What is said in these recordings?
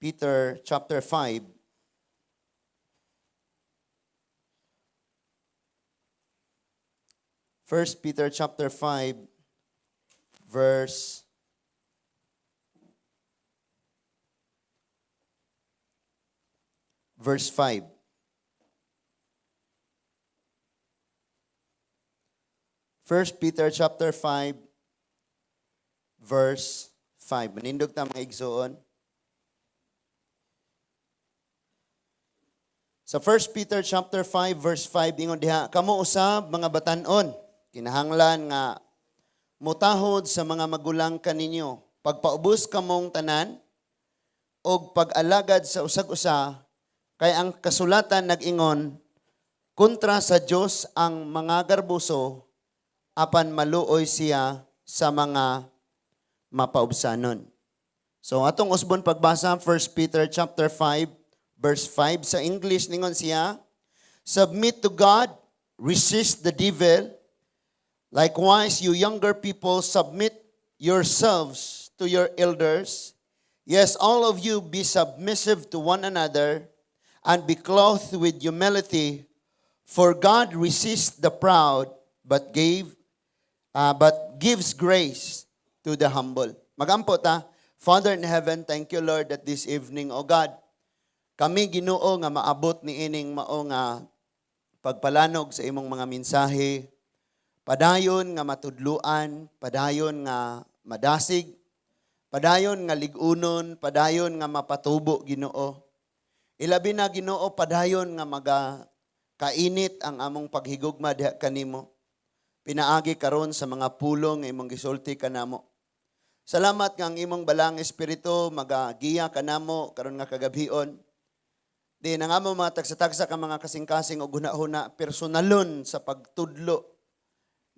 Peter chapter 5. 1 Peter chapter 5 verse 5. 1 Peter chapter 5 verse 5. Manindog ta, mga igsoon. Sa 1 Peter chapter 5 verse 5, ingon diha, "Kamo usab, mga batan-on, kinahanglan nga mutahod sa mga magulang kaninyo. Pagpaubos kamong tanan og pag-alagad sa usag-usa, kay ang kasulatan nag-ingon, 'Kontra sa Dios ang mga garboso, apan maluoy siya sa mga mapaubsanon.'" So atong usbon pagbasa, 1 Peter chapter 5 verse 5. Sa English, ningon siya, "Submit to God, resist the devil. Likewise, you younger people, submit yourselves to your elders. Yes, all of you, be submissive to one another and be clothed with humility, for God resists the proud but gives grace to the humble." Magampo ta. Father in heaven, thank you, Lord, that this evening, O God, kami, Ginoo, nga maabot ni ining mao nga pagpalanog sa imong mga mensahe, padayon nga matudluan, padayon nga madasig, padayon nga ligunon, padayon nga mapatubo, Ginoo. Ilabi na, Ginoo, padayon nga maga kainit ang among paghigugma diha kanimo. Pinaagi karon sa mga pulong nga imong gisulti kanamo. Salamat nga ang imong Balaang Espiritu magagiya kanamo karon nga kagabhion. Di na nga mo mga tagsa-tagsa ka mga kasing-kasing og huna-huna personalon sa pagtudlo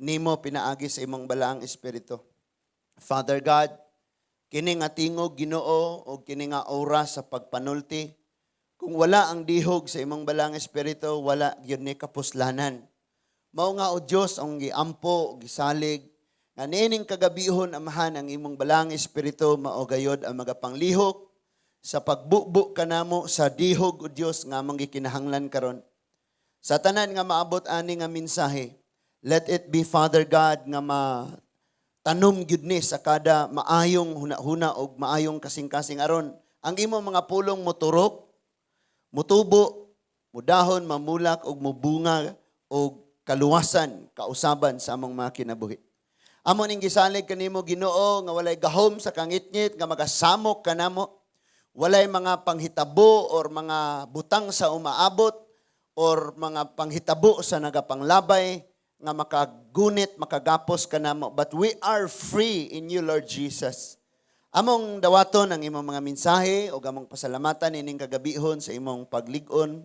nimo pinaagi sa imong Balaang Espiritu. Father God, kini nga tingog, Ginoo, o kini nga oras sa pagpanulti, kung wala ang dihog sa imong Balaang Espiritu, wala gyud ni kapuslanan. Mao nga, o Dios, ang giampo, gisalig, nga niining kagabihon, Amahan, ang imong Balaang Espiritu mao gayod ang magapanglihok sa pagbubo kanamo sa dihog, o Dios, nga among gikinahanglan karon. Sa tanan nga maabot ani nga mensahe, let it be, Father God, nga ma tanom gyud ni sa kada maayong huna-huna og maayong kasing-kasing aron ang imong mga pulong moturok, mutubo, mudahon, mamulak og mubunga og kaluwasan, kausaban sa among mga kinabuhi. Amo ning gisalig kanimo, Ginoo, nga walay gahom sa kangitngit nga magasamok kanamo, walay mga panghitabo or mga butang sa umaabot or mga panghitabo sa nagapanglabay nga makagunit, makagapos kanamo. But we are free in you, Lord Jesus. Among dawaton ang imong mga mensahe o among pasalamatan ining kagabihon sa imong paglig-on,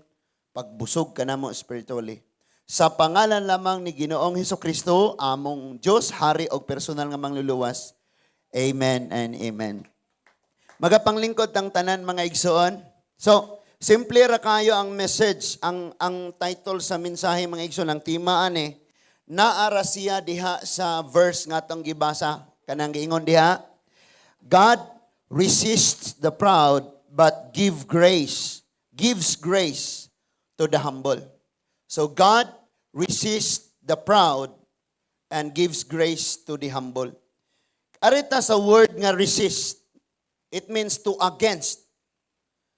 pagbusog kanamo spiritually. Sa pangalan lamang ni Ginoong Hesus Kristo, among Dios, Hari og personal nga mangluluwas. Amen and amen. Magapanglingkod tang tanan, mga igsoon. So, simple ra kayo ang message, ang title sa mensahe, mga igsoon, ang tema ani, naara siya diha sa verse nga atong gibasa, kanang giingon diha, "God resists the proud but gives grace to the humble." So God resists the proud and gives grace to the humble. Arita sa word nga "resist", it means to against.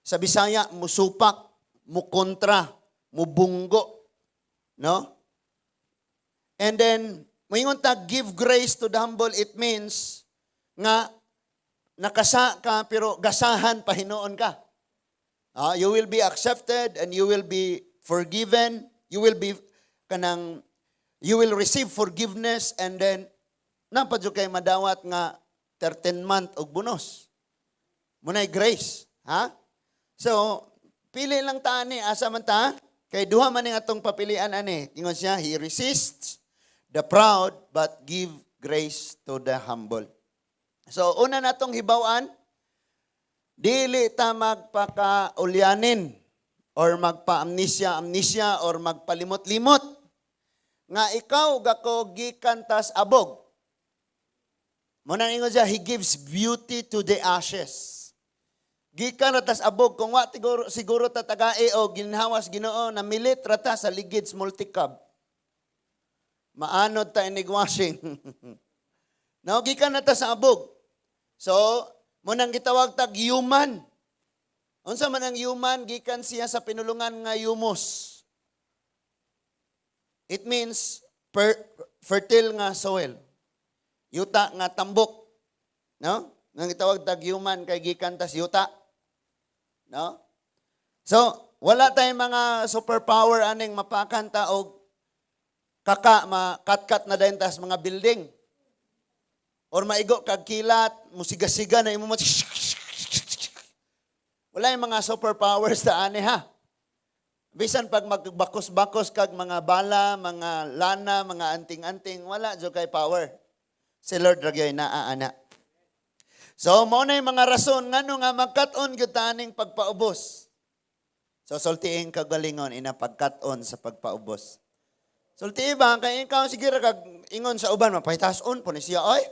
Sa Bisaya, musupak, mukontra, mubunggo. No? And then, moingon ta, "give grace to the humble", it means nga nakasa ka pero gasahan pahinuon ka. You will be accepted and you will be forgiven. You will be kanang you will receive forgiveness and then naa pa jud kay madawat nga 13 month og bonus. Munay grace, ha? So, pili lang ta ani, asa man ta? Kay duha man ning atong papilian ani. Ingon siya, "He resists the proud but give grace to the humble." So, una natong hibawan, dili ta magpakaulyanin or magpa-amnesia amnesia or magpalimot-limot nga ikaw gako gikan tas abog. Mao nang ingon siya, "He gives beauty to the ashes." Gikan ra tas abog kung wa siguro, siguro ta tagae o ginhawas Ginoo, namilit ra ta sa ligid sa multicab. Maanod ta inig washing. No, gikan na ta sa abog. So, mao nang gitawag tag human. Unsa man ang human? Gikan siya sa pinulungan nga humus. It means fertile nga soil. Yuta nga tambok. No? Nga gitawag tag human kay gikan tas yuta. No? So, wala tayong mga superpower aning mapakan ta og kaka makatkat na dayon tas mga building. Or maigo kag kilat, musiga-siga na imo mo. Wala yung mga superpowers ta ani, ha. Bisan pag magbakos-bakos kag mga bala, mga lana, mga anting-anting, wala jud kay power. Si Lord ra gyud naa ana. So mao na yung mga rason ngano nga magkat-on gyud ta aning pagpaubos. So sultiing kagalingon ina pagkat-on sa pagpaubos. Sulti ba kay ikaw sige ra kag ingon sa uban, mapahitason po ni siya, oy.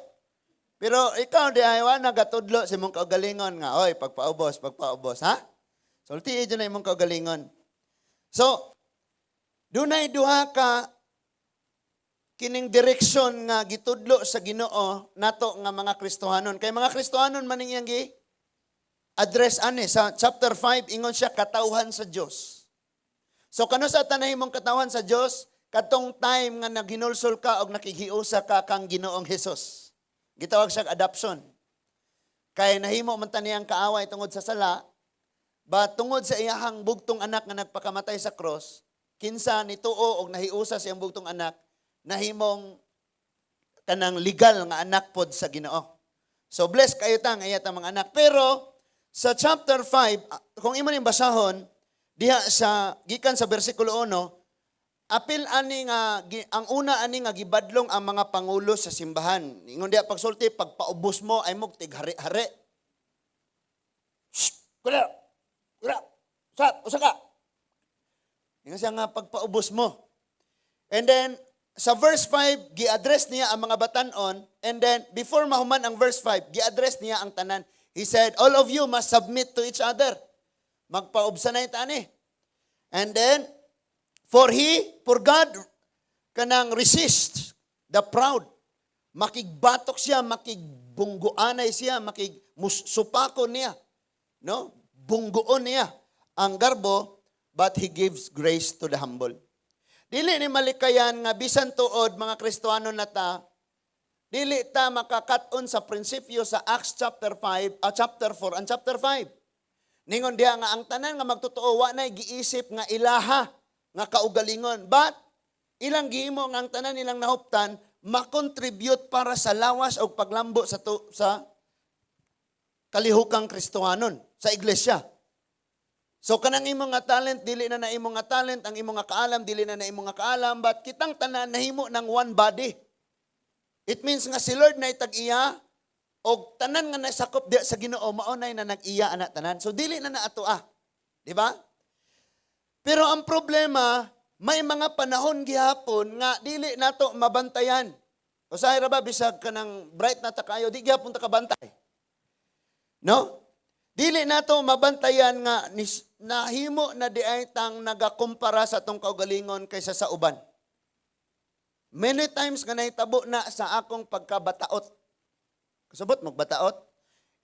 Pero ikaw di ay wa nagatudlo sa imong kaugalingon nga, oy, pagpaubos, pagpaubos, ha? Sulti jud na imong kaugalingon. So dunay duha ka kining direksyon nga gitudlo sa Ginoo nato nga mga Kristohanon. Kay mga Kristohanon man iyang gi address ani sa chapter 5. Ingon siya, katawhan sa Dios. So kano sa tanay mong katawhan sa Dios? Katong time nga naghinulsol ka og nakighiusa ka kang Ginoong Hesus. Gitawag siya adoption. Kay nahimo man ta niyang kaaway tungod sa sala, ba tungod sa iyahang bugtong anak nga nagpakamatay sa cross, kinsa nituo og nahiusa sa iyang bugtong anak, nahimong kanang legal nga anak pod sa Ginoo. So bless kayo ta nga iya ta mga anak. Pero sa chapter 5, kung imo ning basahon diha sa gikan sa bersikulo 1, apil ani nga ang una ani nga gibadlong ang mga pangulo sa simbahan. Ingon diha pagsulti, pagpaubos mo ay mo tighari-hari. Shh! Kula! Kula! Sa, usa ka! Ingon siya nga pagpaubos mo. And then sa verse 5, gi-address niya ang mga batanon, and then before mahuman ang verse 5, gi-address niya ang tanan. He said, "All of you must submit to each other." Magpaubsanay tani. And then, for God, kanang resist the proud. Makigbatok siya, makigbungguanay siya, makigmusupako niya. No? Bungguon niya ang garbo, but He gives grace to the humble. Dili ni malikayan nga bisan tuod mga Kristohano na ta, dili ta makakat-on sa prinsipyo sa Acts chapter 5, chapter 4 and chapter 5. Ningon diha nga ang tanan nga magtotoo wa nay giisip nga ilaha nga kaugalingon. But ilang gihimo nga ang tanan nilang nahuptan makontribute para sa lawas o paglambo sa kalihukang Kristohanon sa iglesia. So kanang imong nga talent, dili na na imong nga talent, ang imong nga kaalam, dili na na imong nga kaalam, but kitang tanan nahimo ng one body. It means nga si Lord na itag-iya og tanan nga nasakop diha sa Ginoo mao nay na nag-iya ana tanan. So dili na na ato ah. Di ba? Pero ang problema, may mga panahon gihapon nga dili nato mabantayan. Usahay ra ba bisag kanang bright na ta kayo, di gihapon ta kabantay. No? Dili nato mabantayan nga nahimo na di ay tang nagakumpara sa atong kaugalingon kaysa sa uban. Many times nga nahitabo na sa akong pagkabataot. Kasabot mo bataot?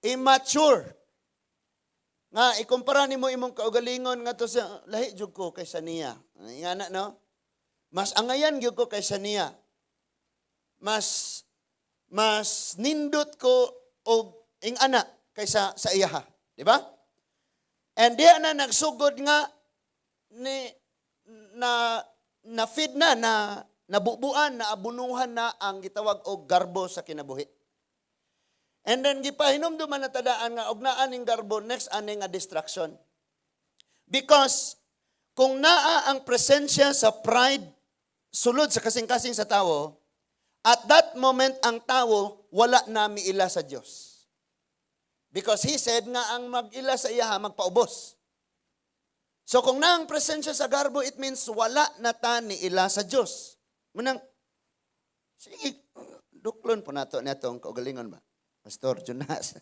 Immature. Nga ikumpara nimo imong kaugalingon nga to sa lahi jud ko kaysa niya. Nga na, no? Mas angayan gyud ko kaysa niya. Mas mas nindot ko og ing-ana kaysa sa iyaha, di ba? And diha na nagsugod nga ni na na feed na na nabubuan, na abunuhan na ang gitawag og garbo sa kinabuhi. And then gipahinumduman na tadaan nga og naa ning garbo, next ani nga destruction. Because kung naa ang presensya sa pride sulod sa kasing-kasing sa tao, at that moment ang tao wala na miila sa Dios. Because He said nga ang mag-ila sa iyaha magpaubos. So kung naa ang presensya sa garbo, it means wala na ta ni ila sa Dios. Munang, sige, duklon po nato natong kaugalingon ba? Pastor Jonas.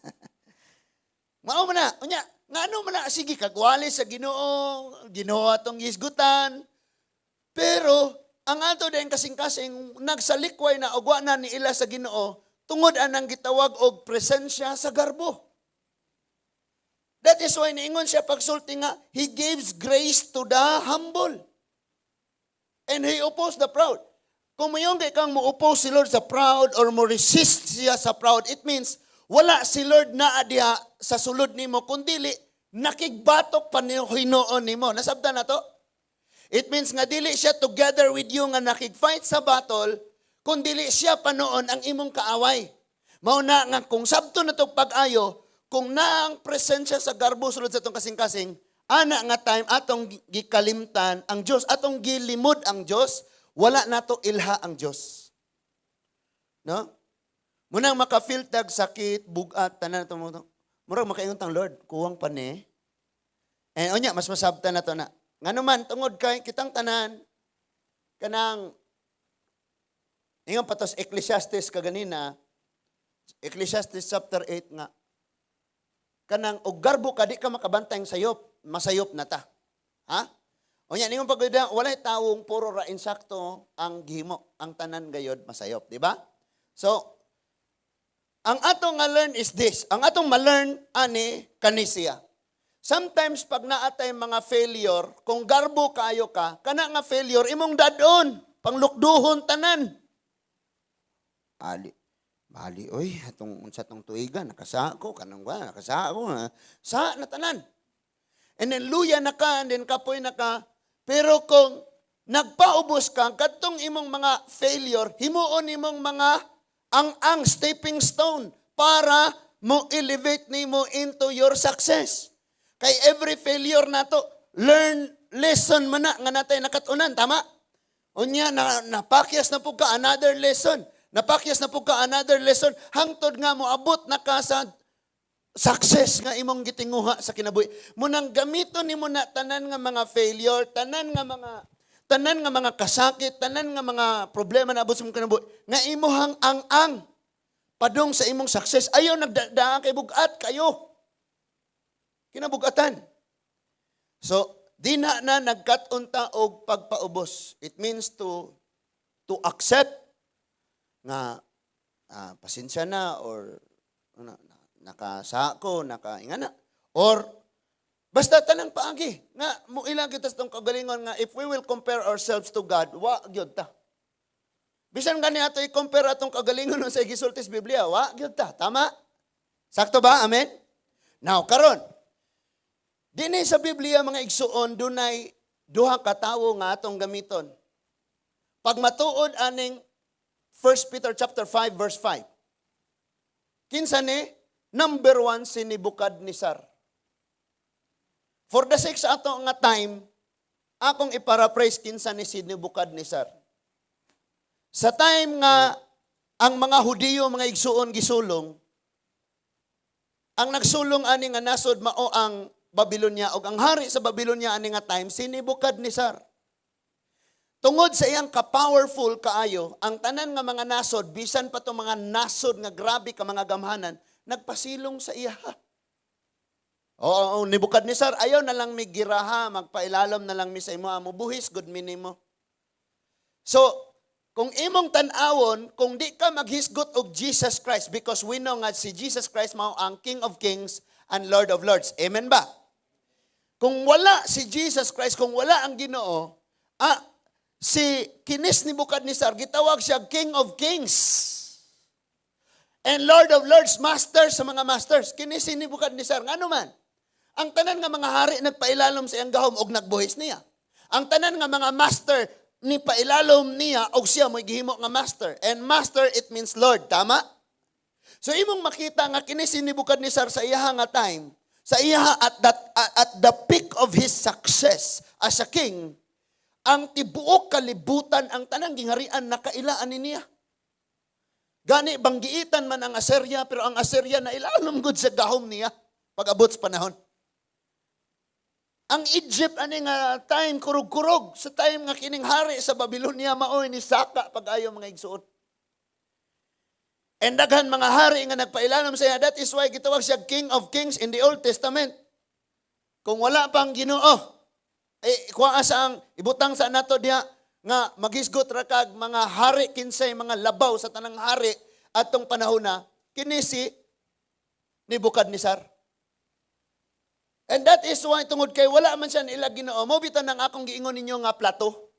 Mao man na, unya, Nga ano man na, sige, kagwali sa Ginoo, Ginoo atong gisgutan. Pero, ang ato din kasing-kasing, nagsalikway na ug wa na ni ila sa Ginoo, tungod anang gitawag og presensya sa garbo. That is why niingon siya pagsulti nga, He gives grace to the humble. And He oppose the proud. Kung moingon kang mo-oppose si Lord sa proud or mo resist siya sa proud, it means wala si Lord naa diha sa sulod nimo kundili nakigbatok pa ni hinuon nimo. Nasabtan na to? It means nga dili siya together with you nga nakig-fight sa battle, kundili siya pa noon ang imong kaaway. Mao na nga kung sabto na to pag-ayo, kung naang presensya sa garbo sulod sa atong kasing-kasing, ana nga time atong gikalimtan ang Dios, atong gilimod ang Dios, wala nato ilha ang Dios. No? Munang maka-feel tag sakit, bugat, tanan to mo. Murag makaingon tang, "Lord, kuwang pa ni." Eh, unya, mas masabtan na to na. Ngano man, tungod kay kitang tanan, kanang, ingon pa to sa Ecclesiastes kaganina, Ecclesiastes chapter 8 nga, kanang og garbo ka, di ka makabantay sayop, masayop na ta. Ha? Unya, ningon pag walay tawong puro ra insakto ang gihimo, ang tanan gayod masayop, di ba? So, ang atong nga learn is this. Ang atong ma-learn ani kanisiya. Sometimes pag naatay mga failure, kung garbo kayo ka, kana nga failure imong dadon, panglukduhon tanan. Ali, bali oy, atong unsa tong tuigan, nakasa ko, kanang ba, nakasa ko, sa na tanan. And then luya na ka, and then kapoy na ka. Pero kung nagpaubos ka, kadtong imong mga failure, himuon imong mga ang stepping stone para mo elevate nimo into your success. Kay every failure nato, learn lesson man na nga natay nakatunan, tama? Unya na napakyas na pud ka, another lesson. Napakyas na pud ka, another lesson, hangtod nga moabot na ka sa success nga imong gitinguha sa kinabuhi. Munang gamiton nimo na tanan nga mga failure, tanan nga mga kasakit, tanan nga mga problema na abot sa imong kinabuhi, nga imuhang ang-ang padung sa imong success. Ayaw nagdaan kay bugat kayo. Kinabugatan. So, di na na nagkat-on ta og pagpaubos. It means to accept nga pasensya na or ano, nakasako, nakaingana. Or basta tanang paagi nga muilang kita sa tong kagalingon nga if we will compare ourselves to God, wa gyud ta. Bisan gani ato i-compare atong kagalingon sa gisulti sa Biblia, wa gyud ta. Tama? Sakto ba? Amen? Now, karon, dinhi sa Biblia, mga igsuon, dunay duha ka tawo nga atong gamiton. Pag matuod aning 1 Peter chapter 5 verse 5. Kinsa ni? Number 1, si Nebuchadnezzar. For the sake sa ato nga time, akong iparaphrase kinsa ni si Nebuchadnezzar. Sa time nga ang mga Hudiyo, mga igsuon, gisulong, ang nagsulong ani nga nasod mao ang Babylonia ug ang hari sa Babylonia ani nga time si Nebuchadnezzar. Tungod sa iyang ka-powerful kaayo, ang tanan nga mga nasod, bisan pa tong mga nasod nga grabe ka mga gamhanan, nagpasilong sa iya. Oo, oh, Nebuchadnezzar, ayaw na lang mi giraha, magpailalom na lang mi sa imo, mo buhis gud mi nimo. So, kung imong tan-awon, kung di ka maghisgot og Jesus Christ, because we know nga si Jesus Christ mao ang King of Kings and Lord of Lords. Amen ba? Kung wala si Jesus Christ, kung wala ang Ginoo, si kinis ni Nebuchadnezzar, gitawag siya King of Kings and Lord of Lords, Master sa mga masters. Kini si Nebuchadnezzar, ngano man? Ang tanan nga mga hari nagpailalom sa iyang gahom og nagbuhis niya. Ang tanan nga mga master ni pailalom niya og siya mo'y gihimo nga master. And master, it means Lord, tama? So imong makita nga kini si Nebuchadnezzar sa iyaha nga time, sa iyaha at the peak of his success as a king, ang tibuok kalibutan, ang tanang gingharian nakailaan ni niya. Gani banggiitan man ang Assyria, pero ang Assyria na ilalom gud sa gahom niya pag abot sa panahon. Ang Egypt ani nga time, kurog-kurog sa time nga kining hari sa Babylonia maoy ni saka pag-ayo, mga igsuon. And daghan mga hari nga nagpailalom sa iya. That is why gitawag siya King of Kings in the Old Testament. Kung wala pang Ginoo, eh kuha sa ang ibutang sa nato diha nga maghisgot ra kag mga hari, kinsay mga labaw sa tanang hari atong panahon na kini si Nebuchadnezzar. And that is why, tungod kay wala man siya nila Ginoo, mao bitaw nang akong giingon ninyo nga plato.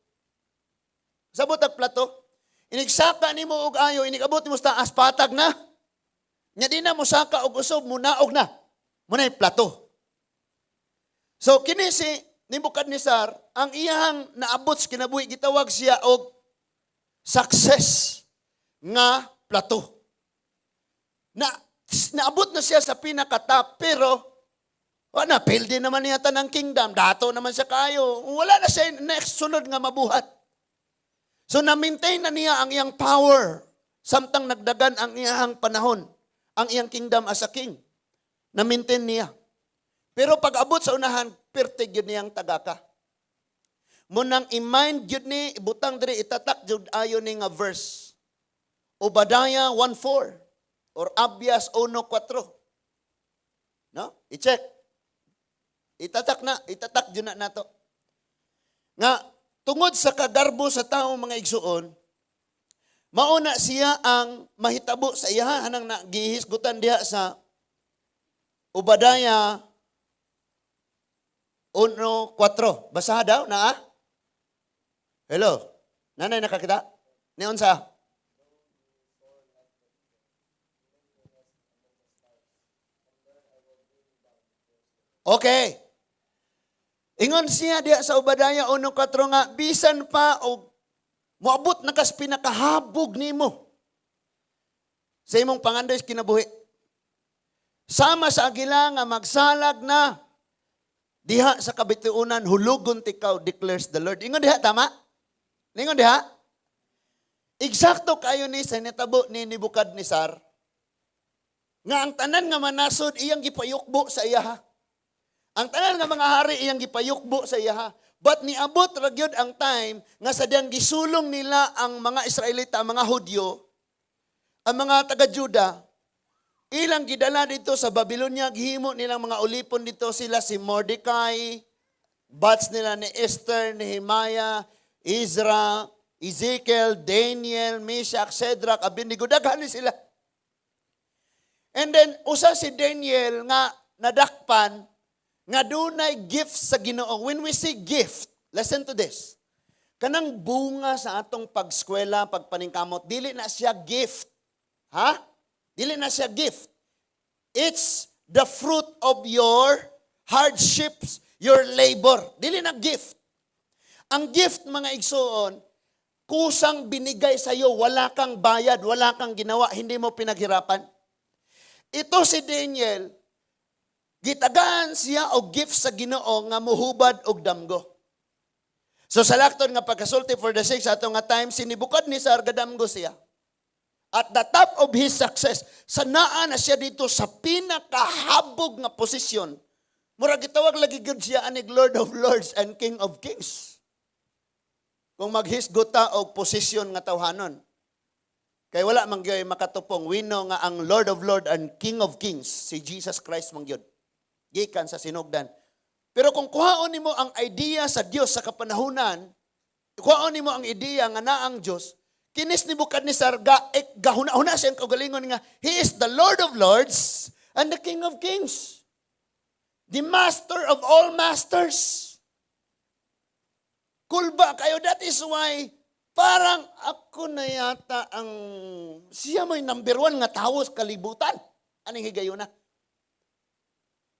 Sabot ag plato. Inigsaka nimo og ayo, inigabot nimo sa taas, patag na. Nya di na mo saka og usob, munaog na. Muna'y plato. So kini si Nebuchadnezzar, ang iyahang naabot sa kinabuhi, gitawag siya og success nga plato. Na naabot na siya sa pinaka-top, pero wala na, pildi naman niya tanang kingdom, dato naman siya kayo. Wala na siya next sunod nga mabuhat. So na-maintain na niya ang iyang power samtang nagdagan ang iyang panahon, ang iyang kingdom as a king. Na-maintain niya. Pero pag abot sa unahan, pirti gyud niyang tagaka. Munang i-mind gyud ni, ibutang diri, itatak jud ayo ni nga verse. Obadiah 1:4 or Abdias 1:4. No? I-check. Itatak na, itatak jud na nato. Nga tungod sa kagarbo sa tao, mga igsuon, mauna siya ang mahitabo sa iya hanang na gihisgutan diha sa Obadiah 1:4. Basaha daw na ah? Hello. Nanay nakakita? Niyon sa? Okay. Ingon siya diha sa Obadiah 1:4 nga bisan pa og moabot na kas pinakahabog nimo sa imong pangandoy sa kinabuhi. Sama sa agila nga magsalag na diha sa kabituonan, hulugon tikaw, declares the Lord. Ingon diha, tama? Ingon diha? Eksakto kayo ni sa nitabo ni Nebuchadnezzar nga ang tanan nga manasod iyang gipayukbo sa iya. Ang tanan nga mga hari iyang gipayukbo sa iya. But niabot ra gyud ang time nga sa diyang gisulong nila ang mga Israelita, ang mga Hudyo, ang mga taga-Juda, ilang gidala dito sa Babylonia, gihimo nilang mga ulipon dito sila si Mordecai, batch nila ni Esther, Nehemiah, Ezra, Ezekiel, Daniel, Meshach, Shadrach, Abednego, daghan ni sila. And then, usa si Daniel nga nadakpan nga dunay gift sa Ginoo. When we say gift, listen to this. Kanang bunga sa atong pagskwela, pagpaningkamot, dili na siya gift. Ha? Dili na siya gift. It's the fruit of your hardships, your labor. Dili na gift. Ang gift, mga igsuon, kusang binigay sa iyo, wala kang bayad, wala kang ginawa, hindi mo pinaghirapan. Ito si Daniel, gitagaan siya og gift sa Ginoo nga muhubad og damgo. So sa lakton nga pagkasulti, for the sake sa ato nga time, si Nebuchadnezzar gadamgo siya. At the top of his success, sa naa na siya dito sa pinakahabog nga posisyon. Murag gitawag lagi gyud siya anig Lord of Lords and King of Kings. Kung maghisgot ta og posisyon nga tawhanon. Kay wala man gyud makatupong. We know nga ang Lord of Lords and King of Kings si Jesus Christ man gyud. Gikan sa sinugdan. Pero kung kuhaon nimo ang idea sa Dios sa kapanahunan, kuhaon nimo ang idea nga naa ang Dios, kinis ni Nebuchadnezzar ga eh, gahuna-huna siyang kaugalingon nga he is the Lord of Lords and the King of Kings. The master of all masters. Kulba kayo. That is why parang ako na yata ang siya may number one nga tawo sa kalibutan. Aning higayuna?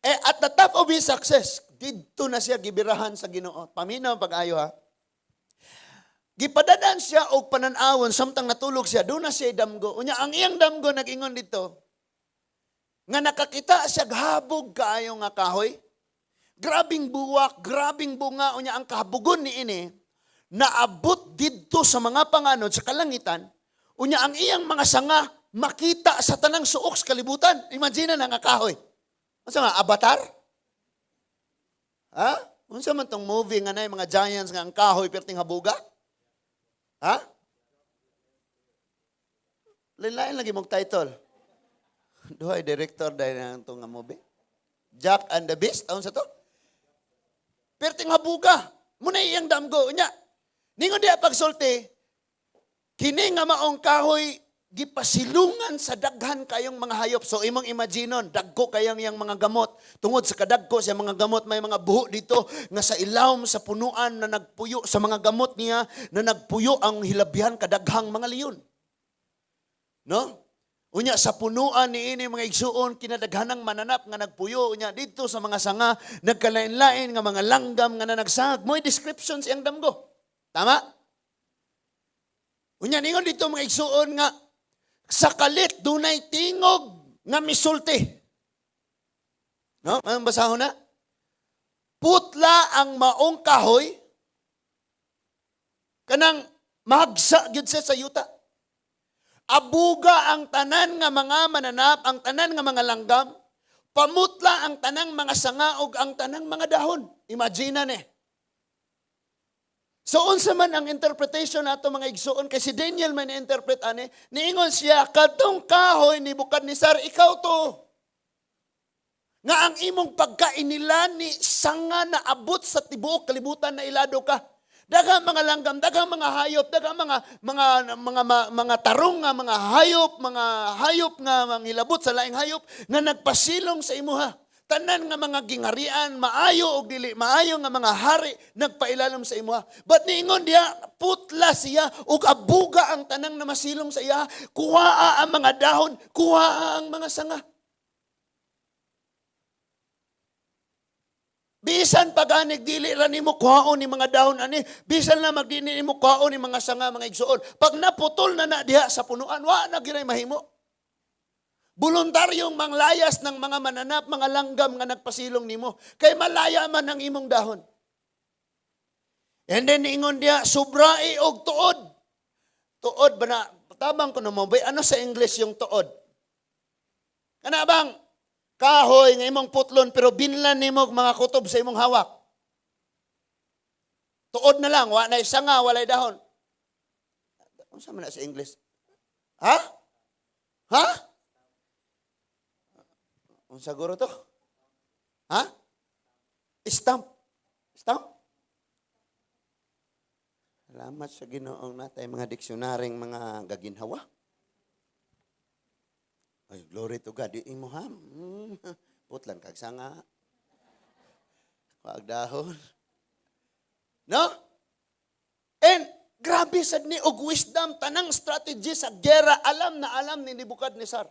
Eh, at the top of his success, didto na siya gibirahan sa Ginoo. Paminaw pag-ayo ha. Gipadadan siya og panan-awon samtang natulog siya. Doon na siya damgo. Unya, ang iyang damgo nag-ingon dito nga nakakita siya habog kaayo nga kahoy. Grabing buwak, grabing bunga, unya ang kahabugon ni ini naabot didto sa mga panganod sa kalangitan. Unya ang iyang mga sanga makita sa tanang suok sa kalibutan. Imagine na nga kahoy. Unsa nga Avatar? Ha? Unsa man tong movie nga nay mga giants nga ang kahoy perting habuga? Ha? Lain lagi mong title. Duhay director dahil na itong nga movie. Jack and the Beast, unsa to? Perting habuga. Muna iyang damgo. Unya, ningon diha pagsulti, kini nga maong kahoy gipasilungan sa daghan kayong mga hayop. So imong imaginon, dagko kayang iyang mga gamot. Tungod sa kadagko sa mga gamot, may mga buho dito nga sa ilawom sa punuan na nagpuyo sa mga gamot niya, na nagpuyo ang hilabyan kadaghang mga leon. No? Unya sa punuan ni ini, mga igsuon, kinadaghanang mananap nga nagpuyo. Unya dito sa mga sanga nagkalain-lain nga mga langgam nga nanagsag. Mo'y description siyang damgo. Tama? Unya ningon dito, mga igsuon, nga sa kalit dunay tingog nga misulti. No? Anong basahon na? Putla ang maong kahoy, kanang mahagsa gyud siya sa yuta. Abuga ang tanan nga mga mananap, ang tanan nga mga langgam, pamutla ang tanang mga sanga ug ang tanang mga dahon. Imagine na ni. So unsa man ang interpretation nato, mga igsuon, kay si Daniel man ni-interpret ani, niingon siya, kadtong kahoy ni Nebuchadnezzar, ikaw to. Nga ang imong pagkainila ni sanga na abot sa tibuok kalibutan na ilado ka. Daghang mga langgam, daghang mga hayop, daghang mga tarong nga mga hayop nga manghilabot sa laing hayop nga nagpasilong sa imuha. Tanan nga mga gingarian, maayo og dili maayo nga mga hari nagpailalom sa imuha. But niingon diha, putla siya ug abuga ang tanang na masilong sa iya, kuhaa ang mga dahon, kuhaa ang mga sanga. Bisan paganig dili ra nimo kuhaon ni mga dahon ani, bisan na magdini nimo kuhaon ni mga sanga, mga igsuon. Pag naputol na na diha sa punuan, wa na giray mahimo. Voluntaryong manglayas ng mga mananap, mga langgam nga nagpasilong nimo, kay malaya man ang imong dahon. And then niingon diha, sobrai og tuod. Tuod ba na, tabang ko mo, bay, ano sa English yung tuod? Kana bang kahoy nga imong putlon pero binlan nimo og mga kutob sa imong hawak? Tuod na lang, wa na sanga, walay dahon. Unsa man na sa English? Ha? Ha? Unsa guro to? Ha? Stump. Stump? Salamat sa Ginoong natay mga diksyonaring mga gaginhawa. Ay, glory to God. Di imo ha. Putlan kag sanga. Wag dahon. No? And grabe sad ni og wisdom, tanang strategy sa gera, alam na alam ni Nebuchadnezzar.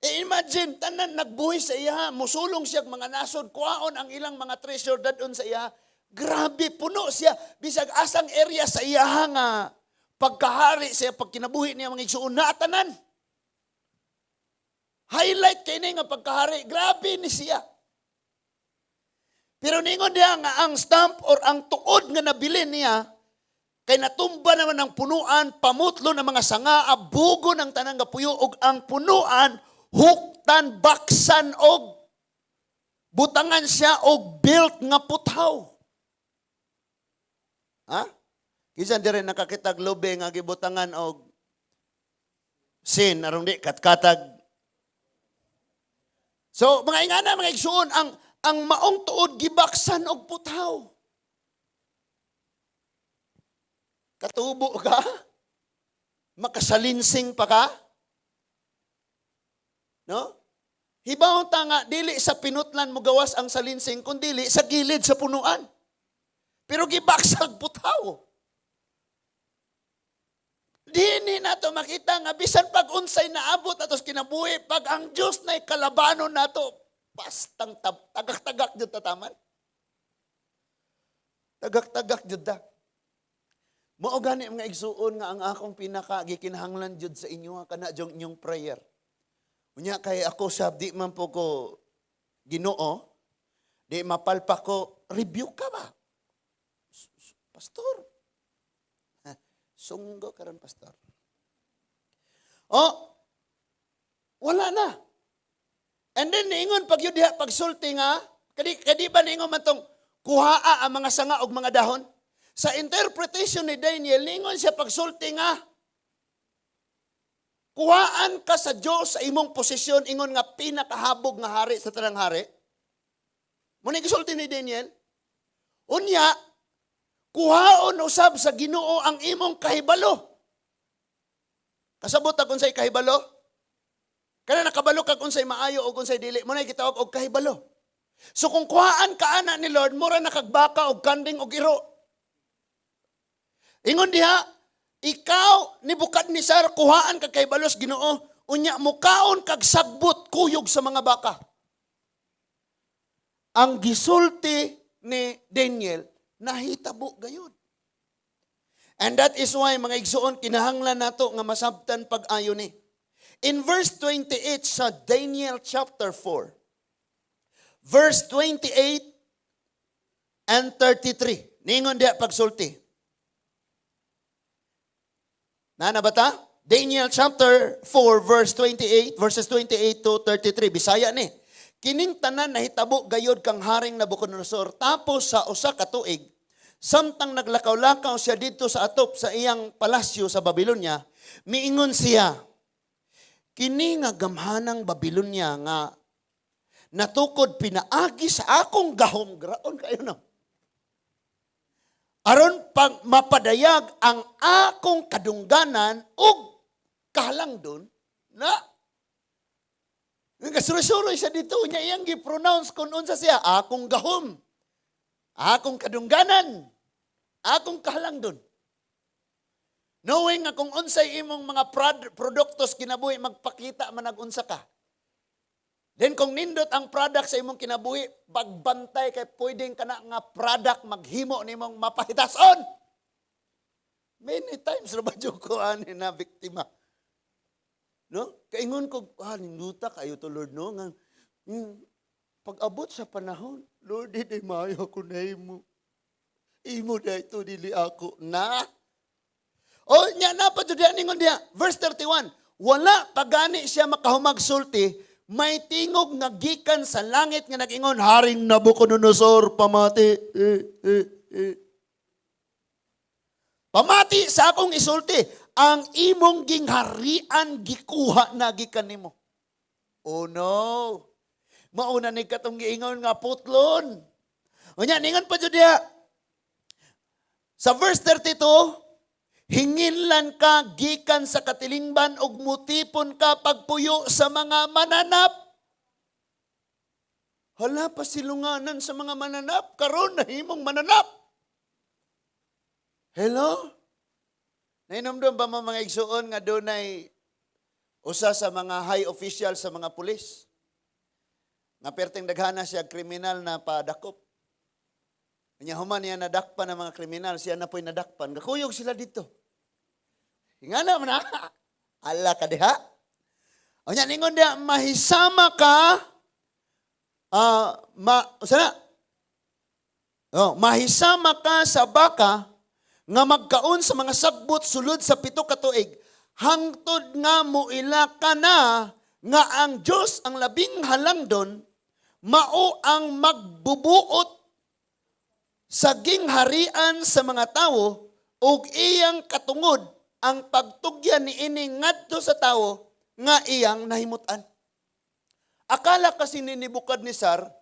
E imagine, tanan nagbuhi sa iya, musulong siya mga nasod, kuhaon ang ilang mga treasure dadon sa iya. Grabe, puno siya. Bisag asang area sa iya nga pagkahari siya, pagkinabuhi niya, mga igsuon, naatanan. Highlight kay ni nga pagkahari, grabe ni siya. Pero ningon niya nga ang stump or ang tuod nga nabilin niya, kay natumba naman ang punuan, pamutlo ng mga sanga, abugo ng tanang gapuyo, ug ang punuan, huktan, baksan, og butangan siya og built nga puthaw. Ha? Kinsa diri nakakitag lobe nga gibutangan og sin aron di katkatag? So, mga ingana, mga igsuon, ang maong tuod gibaksan og puthaw. Katubo ka? Makasalinsing pa ka? No? Hibaw ta nga dili sa pinutlan mo gawas ang salinsing, kundi sa gilid sa punuan. Pero gibaksag puthaw. Dini nato makita nga bisan pag unsay naabot atos kinabuhi, pag ang Dios na'y kalabanon nato, bastang tagak-tagak jud tataman. Tagak-tagak jud ta. Mao gani, mga igsuon, nga ang akong pinaka gikinahanglan jud sa inyo kana jud inyong prayer. Unya kay ako sab di man po ko Ginoo, di mapalpak ko, rebuke ka ba? Pastor. Ha, sunggo karon, pastor. Oh, wala na. And then niingon pag yun diha pagsulti nga, kadi ba niingon man tong kuhaa ang mga sanga og mga dahon? Sa interpretation ni Daniel, niingon siya pagsulti nga, kuhaan ka sa Dios sa imong posisyon, ingon nga pinakahabog nga hari sa tanang hari. Mao na gisulti ni Daniel. Unya, kuhaon usab sa Ginoo ang imong kahibalo. Kasabot ta kung sa'y kahibalo? Kana nakabalo ka kung sa'y maayo o kung sa'y dili, mao na gitawag og kahibalo. So kung kuhaan ka ana ni Lord, mura na kag baka og kanding og iro. Ingon diha, ikaw ni Nebuchadnezzar, kuhaan kag kahibalo sa Ginoo, unya mukaon kag sagbot kuyog sa mga baka. Ang gisulti ni Daniel, nahitabo gayud. And that is why, mga igsuon, kinahanglan nato nga masabtan pag-ayo ni. In verse 28 sa Daniel chapter 4, verse 28 and 33, ningon diha pagsulti. Nana ba ta? Daniel chapter 4 verse 28, verses 28 to 33, Bisaya ni. Kining tanan nahitabo gayod kang Haring Nabucodonosor tapos sa usa ka tuig, samtang naglakaw-lakaw siya didto sa atop sa iyang palasyo sa Babylonia, miingon siya, "Kini nga gamhanang Babylonia nga natukod pinaagi sa akong gahom," graon kayo, no? "Aron pang mapadayag ang akong kadungganan ug kahalangdon," na nagasuroy-suroy siya didto niya, iyang gi-pronounce kung unsa siya, akong gahom, akong kadungganan, akong kahalangdon. Knowing nga kung unsay imong mga produktos kinabuhi, magpakita man unsa ka. Then kung nindot ang product sa imong kinabuhi, pagbantay kay pwedeng kana nga product maghimo nimong mapahitason. Many times ra ba jud ko ani na biktima? No? Kaingon ko, "Ah, ninduta kayo to, Lord," no? Nga, pag-abot sa panahon, "Lord, hindi maayo ako na imo. Imo na ito, dili ako." Na. O, nya na pa jud ningon diha. Verse 31, wala pa gani siya makahumag sulti, may tingog nga gikan sa langit nga nag-ingon, "Haring Nabucodonosor, pamati. Eh, eh, eh. Pamati sa akong isulti, ang imong gingharian gikuha na gikan nimo." Oh no. Mauna ni katong giingon nga putlon. Unya ningon pa jud diha. Sa verse 32, "Hinginlan ka gikan sa katilingban ug mutipon ka pagpuyo sa mga mananap." Hala, pasilunganan sa mga mananap, karon nahimong mananap. Hello? Nahinumdum ba mo, mga igsuon, nga dunay usa sa mga high official sa mga pulis nga perteng daghana siya kriminal na padakop? Nya human niya nadakpan ng mga kriminal, siya na po'y nadakpan. Gakuyog sila didto. Ingana man na. Ala ka diha. Unya ningon diha, mahisama ka ma sana. Oh, mahisama ka sa baka nga magkaon sa mga sagbot sulod sa 7 ka tuig hangtod nga muila ka na nga ang Dios ang labing halangdon mao ang magbubuot sa gingharian sa mga tawo ug iyang katungod ang pagtugyan niini ngadto sa tawo nga iyang nahimutan. Akala kasi ni Nebuchadnezzar,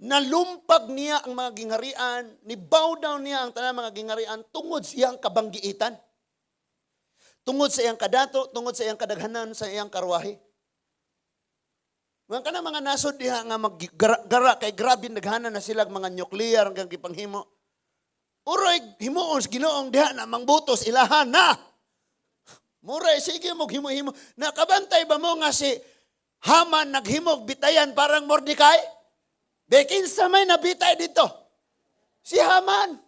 nalumpag niya ang mga gingharian, ni bow down niya ang tanang mga gingharian tungod sa iyang kabanggiitan. Tungod sa iyang kadato, tungod sa iyang kadaghanan, sa iyang karwahe. Mga kana mga nasod diha nga maggara kay grabe naghanan na sila mga nuclear hanggang gipanghimo. Uroy himuon sa Ginoong diha na mangbutos ilahan na. Muray sige mo himo-himo. Nakabantay ba mo nga si Haman naghimog bitayan parang Mordecai? Bekin sa may nabitay didto. Si Haman.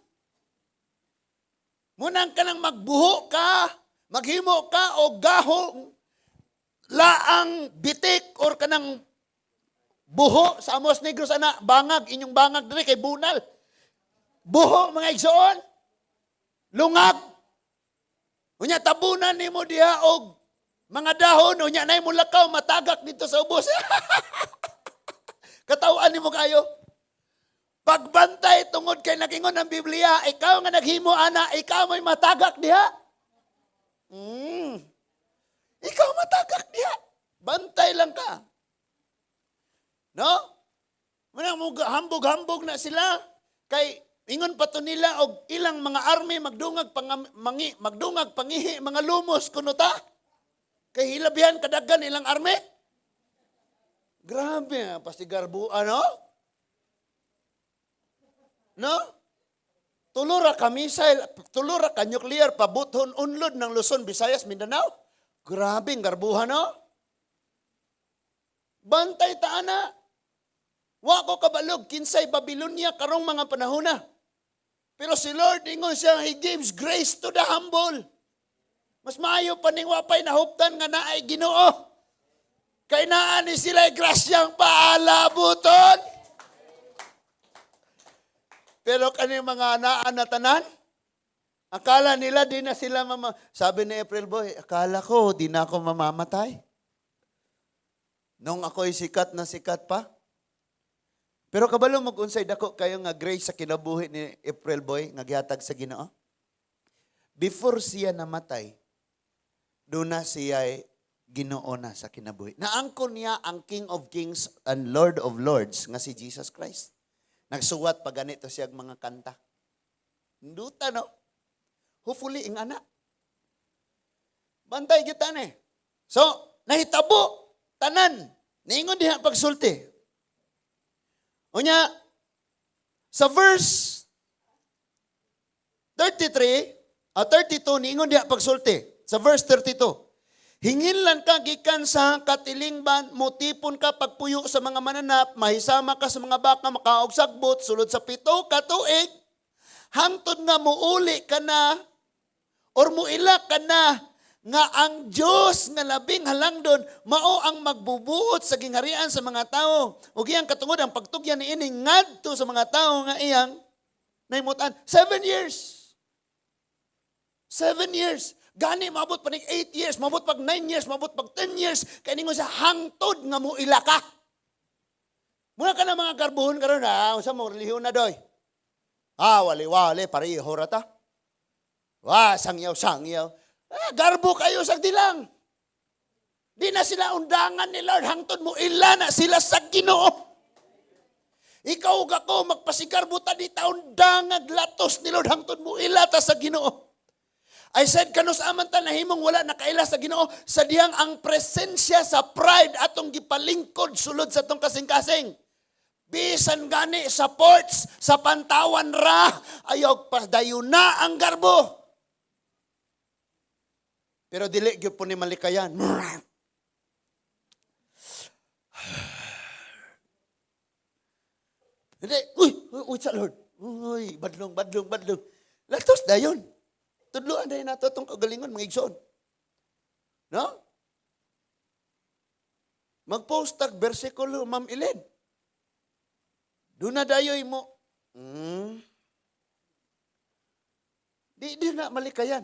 Munang ka nang magbuho ka, maghimo ka o gahong laang bitik or kanang buho sa Amos Negros ana bangag, inyong bangag diri kay bunal. Buho, mga igsoon. Lungag. Unya tabunan nimo diha og mga dahon, unya nay mulakaw matagak didto sa ubos. Katawhan nimo kayo. Pagbantay tungod kay nagingon ang Biblia, ikaw nga naghimo ana, ikaw mo'y matagak diha. Ikaw matagak diha. Bantay lang ka. No? Muna mo hambog-hambog na sila. Kay ingon pa to nila og ilang mga army magdungag pang, mangi, magdungag pangihi mga lumos kuno ta. Kay hilabihan kadaghan ilang army. Grabe nga pasigarbo ano? No? Tulo ra ka missile, tulo ra ka nuclear pabuthon unlod ng Luzon, Visayas, Mindanao. Grabe ang garbuhan, no? Bantay ta ana. Wa ko kabalog kinsay Babylonia karong mga panahona. Pero si Lord, ingon siya, He gives grace to the humble. Mas maayo pa ning wa pa'y nahuptan nga naay Ginoo. Kay naa ni sila grasyang paalabuton. Pero kaning mga naan na tanan, akala nila di na sila mama. Sabi ni April Boy, "Akala ko di na ako mamamatay. Nung ako'y sikat na sikat pa." Pero kabalo mag unsay dako kayo nga grace sa kinabuhi ni April Boy nga gihatag sa Ginoo. Before siya namatay, doon na siya Ginoo na sa kinabuhi. Naangkon niya ang King of Kings and Lord of Lords nga si Jesus Christ. Nagsuwat pa ganito siya mga kanta. Nduta, no? Hopefully, ingana. Bantay kita ni. So, nahitabo, tanan. Niingon diha pagsulti. Unya, sa verse 33, 32, niingon diha pagsulti. Sa verse 32, "Hinginlan ka gikan sa katilingban, mutipon ka pagpuyo sa mga mananap, mahisama ka sa mga baka, makaog sagbot, sulod sa 7 ka tuig, hangtod nga muuli ka na, or muila ka na, nga ang Diyos nga labing halangdon, mao ang magbubuot sa gingharian sa mga tao. Ug iyang katungod ang pagtugyan niini ngadto sa mga tao nga iyang nahimutan." 7 years. 7 years. Gani maabot pa nig 8 years, maabot pag 9 years, maabot pag 10 years, kay ningon sa hangtod nga muila ka. Muna ka na mga garbuhon karon ha, unsa mo relihiyon na doy? Ah, wali-wali, pareho ra ta. Wa, sangyaw sangyaw. Ah, garbo kayo sa dilang. Di na sila undangan ni Lord hangtod mo ila na sila sa Ginoo. Ikaw ug ako magpasigarbo ta, di ta undangag latos ni Lord hangtod mo ila ta sa Ginoo. I said, kanus aman ta nahimong wala nakaila sa Ginoo sa diyang ang presensya sa pride atong gipalingkod sulod sa atong kasing-kasing. Bisan gani sa ports, sa Pantawan ra, ayaw padayon na ang garbo. Pero dili gyud po ni malikayan. Hindi, uy, uy, uy, sa Lord. Uy, badlong, badlong, badlong. Latos dayon. Tudloan dayon nato itong kagalingon, mga igsoon. No? Mag-post tag bersikulo, Ma'am Elen. Doon na dayoy mo. Di na malikayan.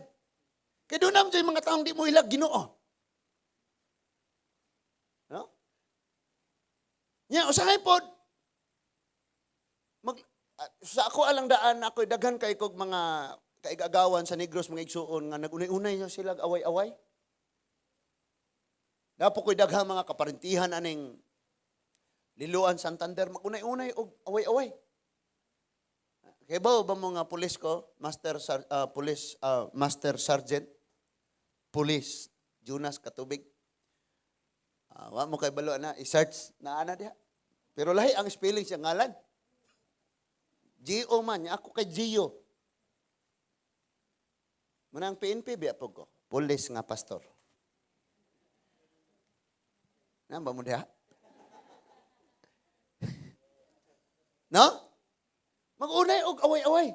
Kaya doon naman yung mga taong di mo ilag Ginoo. No? Nya, usahay pod. Sa ako alang daan, ako daghan kay kog mga kaigagawan sa Negros, mga igsuon nga nagunay-unay na sila away-away. Dapo ko'y daghang mga kaparintihan aning Liloan, Santander, magunay-unay og away-away. Kay ba ba mga pulis ko, police master sergeant, police Jonas Katubig. Wa mo kay balo na i-search na ana diha. Pero lahi ang spelling siya ngalan. G-O man, niya ako kay Gio. Muna ang PNP biya po ko. Police nga pastor. Na ba mo diha? No? Mag-unay og away-away.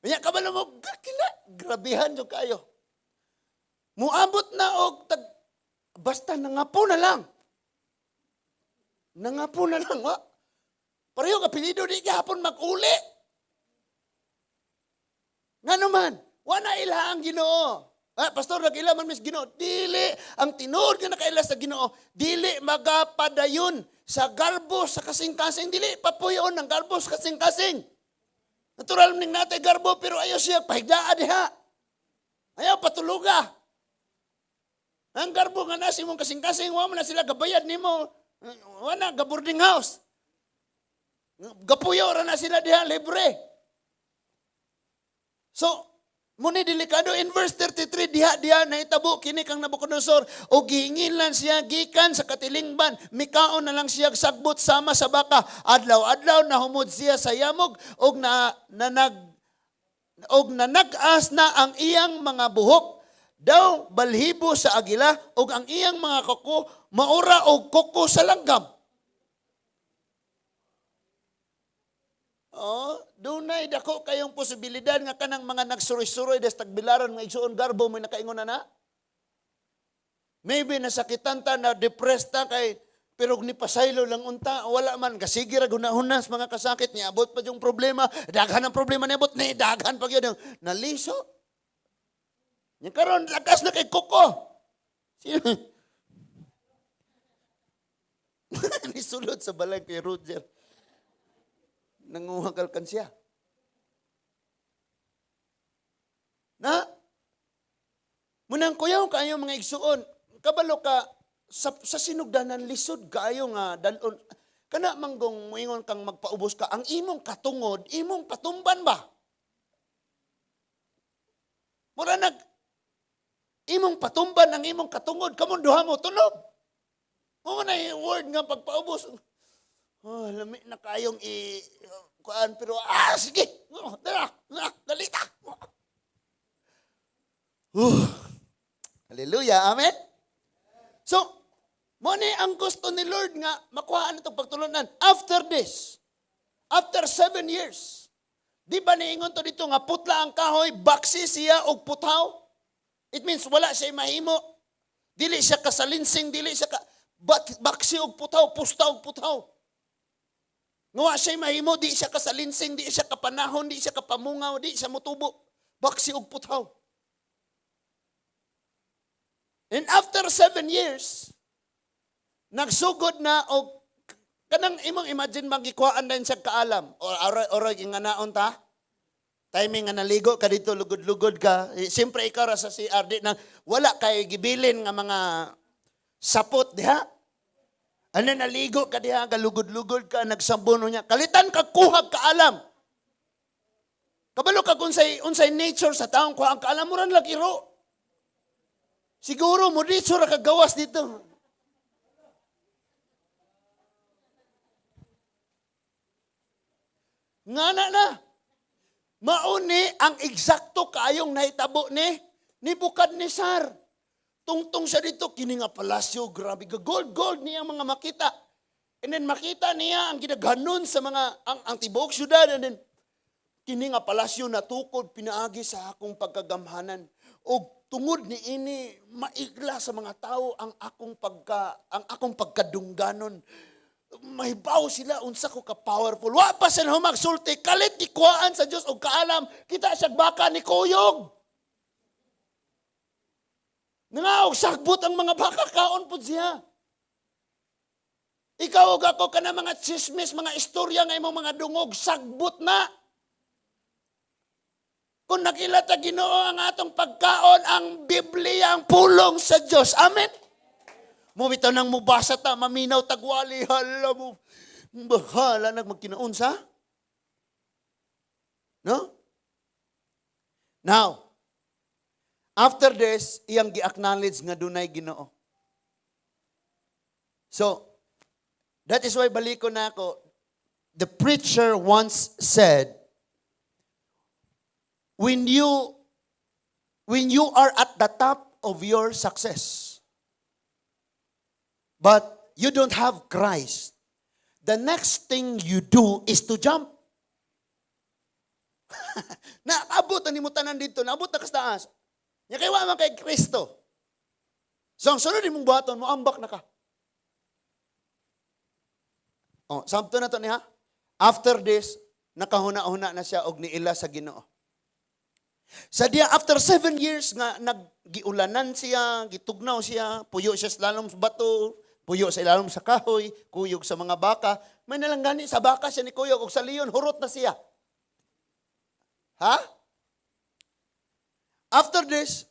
Kanya kabalo mo, kila, grabihan jud kayo. Muabot na og tag, basta nangapo na lang. Nangapo na lang, wa. Pareho ka apelyido, di gihapon mag-uli. Nga naman, wa na ila ang Ginoo. Ah, pastor, nag-ila man mis Ginoo. Dili, ang tinuod nga nakaila sa Ginoo, dili magapadayon sa garbo sa kasing-kasing. Dili, papuyon ng garbo sa kasing-kasing. Natural ning natay garbo, pero ayaw siya pahigdaa diha. Ayaw patuluga. Ang garbo nga nasi mong kasing-kasing, wa man na sila gabayad nimo. Wa na, ga boarding house. Gapuyo ra na sila diha, libre. So, muni delikado in verse 33, diha diha nahitabo kini kang Nabucodonosor o gihingilan siya gikan sa katilingban, mikaon na lang siya sagbot sama sa baka. Adlaw-adlaw nahumod siya sa yamog og na, nanag og nanag-as na ang iyang mga buhok daw balhibo sa agila ug ang iyang mga kuko maura og kuko sa langgam. Oh, dunay dako kayong posibilidad nga kanang mga nagsuroy-suroy des tagbilaran nga igsuon garbo mo nakaingon na na. Maybe nasakitan ta, na depressed ta kay pero ni pasaylo lang unta, wala man kasige ra gunahunas mga kasakit, niabot pa yung problema, daghan ang problema niabot ni daghan pa gyud naliso. Nya karon lakas na kay kuko. Sino? Nisulod sa balay kay Roger. Nanguha alkansya. Na, munang kuyaw kaayo, mga igsuon, kabalo ka, sa sinugdanan lisod kaayo nga dalon. Kana manggong muingon kang magpaubos ka, ang imong katungod, imong patumban ba? Mura nag, imong patumban ang imong katungod, kamong duha mo, tunog. Mao na yung word nga pagpaubos. Oh, lami na kayong i kuan pero sige. Oh, dala, dali ta. Hallelujah. Amen. So, mo ni ang gusto ni Lord nga makuhaan itong pagtulunan. After this, after 7 years, di ba niingon to dito nga putla ang kahoy, baksi siya og puthaw? It means wala siya mahimo. Dili siya kasalinsing, dili siya ka, baksi og puthaw, pusta og puthaw. Nga wa siya mahimo, di siya kasalinsing, di siya kapanahon, di siya kapamungaw, di siya motubo. Baksi og puthaw. And after 7 years, nagsugod na og kanang imong imagine magikuhaan din siya kaalam. O aroy aroy inganaon ta. Timing nga naligo ka dito, lugod-lugod ka. Eh, siyempre ikaw ra sa CR, di na wala kay gibilin nga mga sapot diha. Ano, naligo ka diha, galugod-lugod ka, nagsambono niya. Kalitan ka kuhag kaalam. Kabalo ka kung unsay, unsay nature sa taong kuha ang kaalam mo ran lagiro. Siguro mo dito ra kagawas dito. Nga na na. Mauni ang eksakto kaayong nahitabo ni Nebuchadnezzar. Tungtong siya dito, kini nga palasyo, grabe ka, gold, gold niya ang mga makita. And then makita niya ang gidaghanon sa mga, ang tibuok syudad, and then kini nga palasyo natukod pinaagi sa akong pagkagamhanan. Og tungod ni ini maigla sa mga tao ang akong pagkadungganon. Mahibaw sila unsa ko ka powerful. Wa pa siya humagsulti, kalit gikuhaan sa Dios og kaalam, kita siya baka ni kuyog. Nangaog sagbot ang mga baka, kaon pud siya. Ikaw ug ako, kana mga chismis, mga istorya nga imong mga dungog, sagbot na. Kung nakilata ta Ginoo, ang atong pagkaon, ang Biblia, ang pulong sa Dios. Amen. Mo bitaw nang mubasa ta, maminaw tagwali, hala mo. Bahala nagmagkinaon sa. No? Now, after this, iyang gi-acknowledge nga dunay Ginoo. So, that is why baliko na ako. The preacher once said, when you are at the top of your success, but you don't have Christ, the next thing you do is to jump. Naabot na nimo tanan dito, naabot na kas taas. Nya kay wa man kay Kristo. So ang sunod nimong buhaton, mo ambak na ka. Oh, sabto na to niya. After this, nakahuna-huna na siya og niila sa Ginoo. Sa diya after 7 years nga naggiulanan siya, gitugnaw siya, puyo siya sa lalom sa bato, puyo sa ilalom sa kahoy, kuyog sa mga baka. May nalang gani sa baka siya ni kuyog og sa leon hurot na siya. Ha? After this,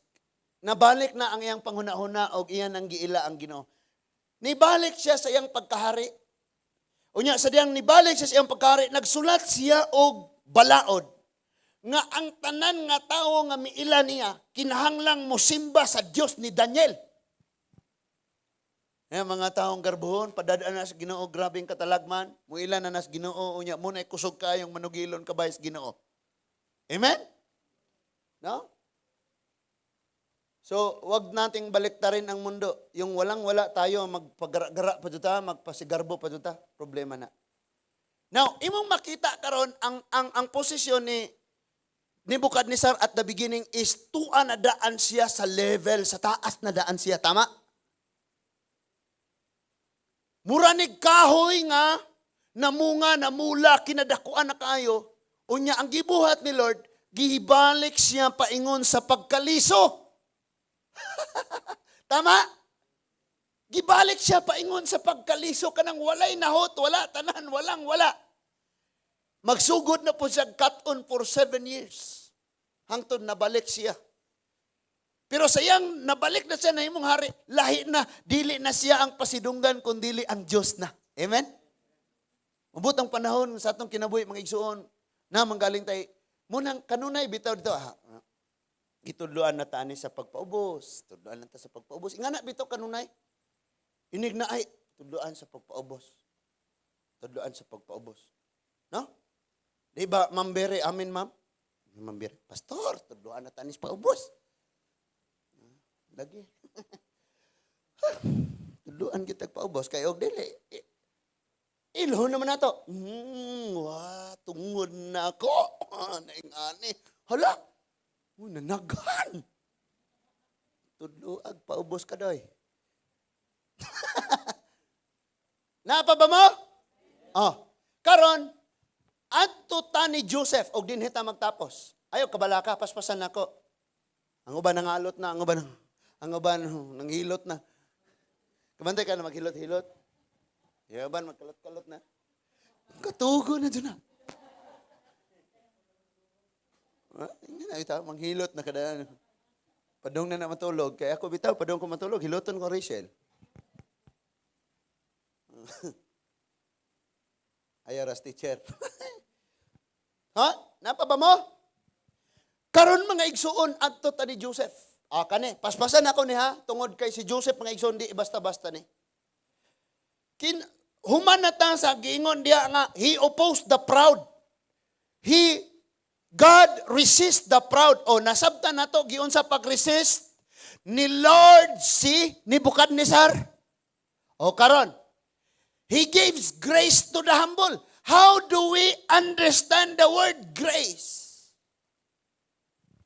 nabalik na ang iyang panghuna-huna og iyan ang giila ang Ginoo. Nibalik siya sa iyang pagkahari. Unya sa diyang nibalik siya sa iyang pagkari, nagsulat siya og balaod nga ang tanan nga tawo nga miila niya kinahanglang mosimba sa Dios ni Daniel. Eh, mga taong garbuhon, padadaan na sa Ginoo, grabeng katalagman, muila na nas Ginoo, unya mo na kusog kayong manugilon kabay sa Ginoo. Amen? No? So, wag nating baliktarin ang mundo. Yung walang-wala tayo, magpagara-gara pa ta, magpasigarbo pa ta, problema na. Now, imong makita karon ang posisyon ni Nebuchadnezzar at the beginning is tua na daan siya sa level, sa taas na daan siya. Tama? Mura ni kahoy nga namunga, namula, kinadakuan na kaayo. Unya, ang gibuhat ni Lord, gibalik siya paingon sa pagkaliso. Tama? Gibalik siya paingon sa pagkaliso kanang walay nahot, wala tanan, walang wala. Magsugod na po siya cut-on for 7 years. Hangtod nabalik siya. Pero sayang nabalik na siya na imong hari, lahi na, dili na siya ang pasidunggan, kundili ang Diyos na. Amen? Mubot ang panahon sa atong kinabuhi, mga igsuon, na manggaling tay, munang kanunay bitaw dito, ah, gitudloan na ta ani sa pagpaubos, tudloan na ta sa pagpaubos. Ingana bitaw kanunay. Inig na ay tudloan sa pagpaubos. Tudloan sa pagpaubos. No? Di ba, Ma'am Bere, amen, ma'am? Ma'am Bere, "Pastor, tudloan na ta ani sa paubos." Lagi. Tudloan kita paubos kay og dili. Ilhon naman nato. Wa, tungod na ako. Ah, naingani. Hala. Uy, nanaghan. Tudloag paubos ka doy. Napa ba mo? Oh. Karon, adto ta ni Joseph og dinhi ta magtapos. Ayo kabalaka, paspasan nako. Ang uban nangalot na, ang uban nanghilot na. Kabantay ka na maghilot-hilot. Yung uban magkalot-kalot na. Katugo na dyan na. Ah, hindi na ito, manghilot na kada. Padung na na matulog. Kaya ako bitaw, padung ko matulog, hiloton ko Rachel. Ayaw ras teacher. Ha? Napa ba mo? Karon, mga igsuon, adto ta ni Joseph. Ah, kani, paspasan ako ni ha, tungod kay si Joseph, mga igsuon, di basta-basta ni. Human na ta sa giingon diya nga he opposed the proud. God resist the proud. O nasabtan nato giunsa pag-resist ni Lord si Nebuchadnezzar. O karon, he gives grace to the humble. How do we understand the word grace?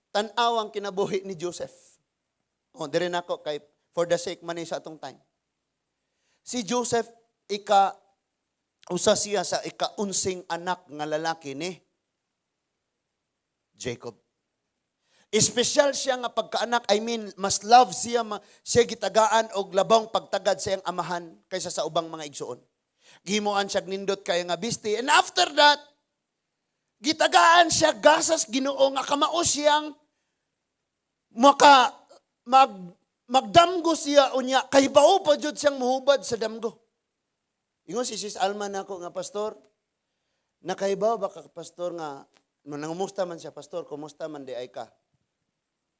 Tan-aw ang kinabuhi ni Joseph. O, dire nako kay for the sake man ni sa atong time. Si Joseph, ika usa siya sa ika-unsing anak nga lalaki ni Jacob. Espesyal siya nga pagkaanak, I mean, mas love siya, siya gitagaan og labong pagtagad sa iyang amahan kaysa sa ubang mga igsuon. Gihimuan siya nindot kaya nga bisti. And after that, gitagaan siya gasas Ginoo nga kamao siyang maka magdamgo siya, unya kay bao pa jud siyang muhubad sa damgo. Ingon si Sis Alma nako nga, "Pastor, nakahibaw ba ka, Pastor, nga nangumusta man siya, 'Pastor, kumusta man di ay ka?'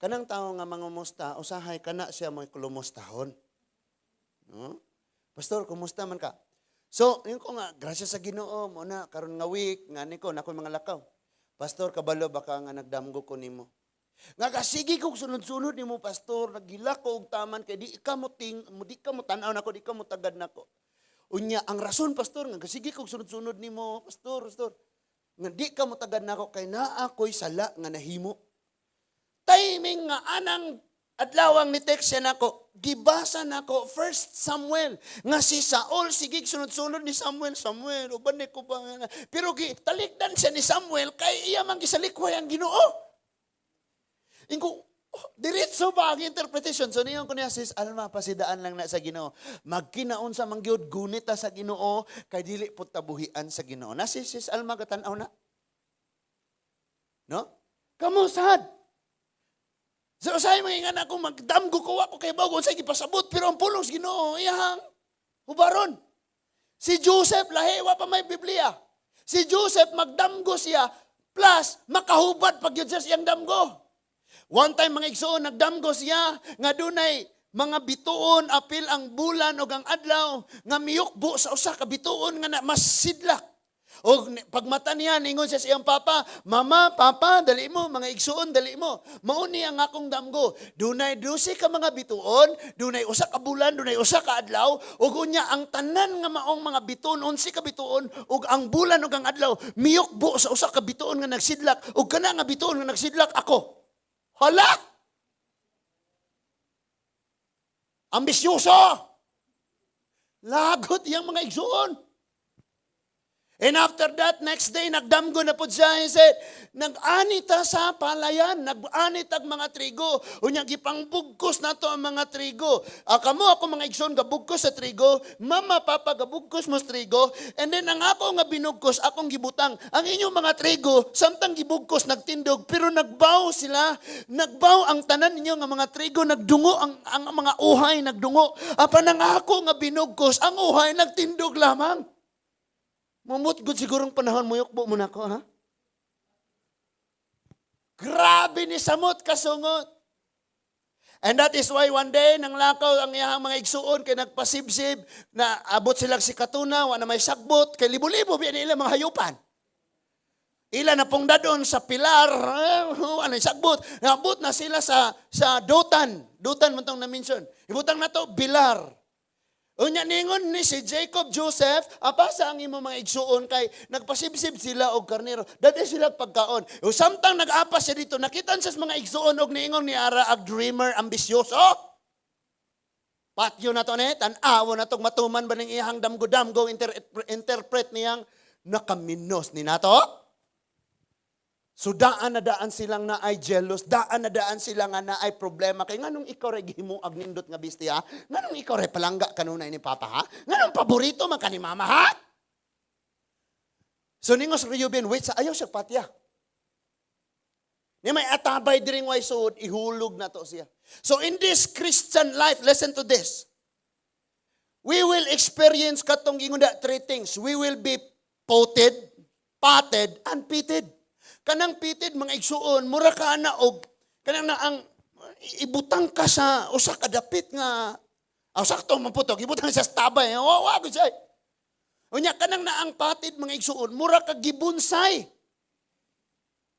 Kanang tao nga mangumusta, usahay kana siya mo kulumustahon. No? 'Pastor, kumusta man ka?' So, yun ko nga, "Grasya sa Ginoo mo na karon nga week nga ni ko na mga lakaw." "Pastor, kabalo ba ka nga nagdamgo ko nimo? Nga kasige kog sunod-sunod nimo, Pastor, naghilak ko og taman kay di ka mo ting, mo di ka mo tan-aw nako, di ka mo tagad nako. Unya ang rason, Pastor, nga kasige kog sunod-sunod nimo, Pastor, Pastor, nga di ka mo tagad nako kay naa ko'y sala nga nahimo." Timing nga anang adlawang ni text siya nako, gibasa nako First Samuel nga si Saul sige sunod-sunod ni Samuel, "Samuel, uban ni ko ba nga?" Pero gi talikdan siya ni Samuel kay iya man gisalikway ang Ginoo. Ingo, oh, diretso ba ang interpretation? So niyon ko niya, "Sis Alma, pasidaan lang na sa Ginoo. Magkinaon sa mangyud, gunit ta sa Ginoo, kay dili pud tabuhian sa Ginoo." Na si Sis Alma gatan-aw na. No? Kamo sad. So usahay mga nga ako magdamgo ko, ako kay bago sa gipasabot, pero ang pulong sa Ginoo iyahang hubaron. Si Si Joseph, lahi, wa pa may Biblia. Si Joseph, magdamgo siya, plus makahubad pag yun siya siyang damgo. One time, mga igsoon, nagdamgo siya, nga dunay mga bituon, apil ang bulan o ang adlaw, nga miyukbo sa usa ka bituon nga na masidlak. O pagmata niya, ningon siya sa iyang papa, "Mama, papa, dali mo, mga igsuon, dali mo. Mauni ang akong damgo. Dunay 12 ka mga bituon, dunay usa ka bulan, dunay usa ka adlaw, ug unya ang tanan nga maong mga bituon, 11 ka bituon, ug ang bulan ug ang adlaw, miyukbo sa usa ka bituon nga nagsidlak, ug kana nga bituon nga nagsidlak ako." Hala! Ambisyoso! Lagot iyang mga igsuon. And after that, next day, nagdamgo na po siya. He said, "Nag-ani ta sa palayan, nag-ani tag mga trigo. Unya, gipangbugkos na to ang mga trigo. Ah, kamo ako mga igsoon, gabugkos sa trigo. Mama, papa, gabugkos mo sa trigo. And then, ang ako nga binugkos, akong gibutang. Ang inyong mga trigo, samtang gibugkos, nagtindog, pero nagbaw sila. Nagbaw ang tanan ninyo nga mga trigo, nagdungo ang mga uhay, nagdungo. Apan ang ako nga binugkos, ang uhay, nagtindog lamang." Mumutgod sigurong panahon, muyukbo mo na ako, ha? Grabe ni samot kasungot. And that is why one day, nang lakaw ang iyang mga igsuon, kay nagpasibsib, na abot sila si Katuna, wa na may sagbot, kay libo-libo, biya nila mga hayupan. Ila na pong dadon sa pilar, eh, wa na sagbot. Naabot na sila sa Dotan. Dotan man tong na-mention. Ibutang na to, Bilar. Unya ningon ni si Jacob Joseph, "Apasa ang imong mga igsuon kay nagpasibsib sila og karnero. Dati sila pagkaon." O samtang nag-apas siya dito, nakita siya sa mga igsuon og niingon ni ara ag dreamer ambisyoso. Patyo na to ne, tan-awo na tong matuman ba ning iyang damgo-damgo interpret niyang nakaminos ni nato. So daan na daan silang naay jealous, daan na daan sila nga naay problema. Kay nganong ikaw ray gihimuag nindot nga bestia? Nganong ikaw ray palangga kanunay ni papa, ha? Nganong paborito man ka ni mama, ha? So ningos Reuben, wait sa ayaw siya patya. Ni may atabay diring way suod, ihulog na to siya. So in this Christian life, listen to this. We will experience katong ingon da three things. We will be potted, potted, and pitted. Kanang pitted, mga igsuon, mura ka na og kanang na ang ibutang ka sa usa ka dapit nga aw sakto man putok, ibutang sa tabay. Wa wa gud siya. Unya kanang na ang potted, mga igsuon, mura ka gibunsay.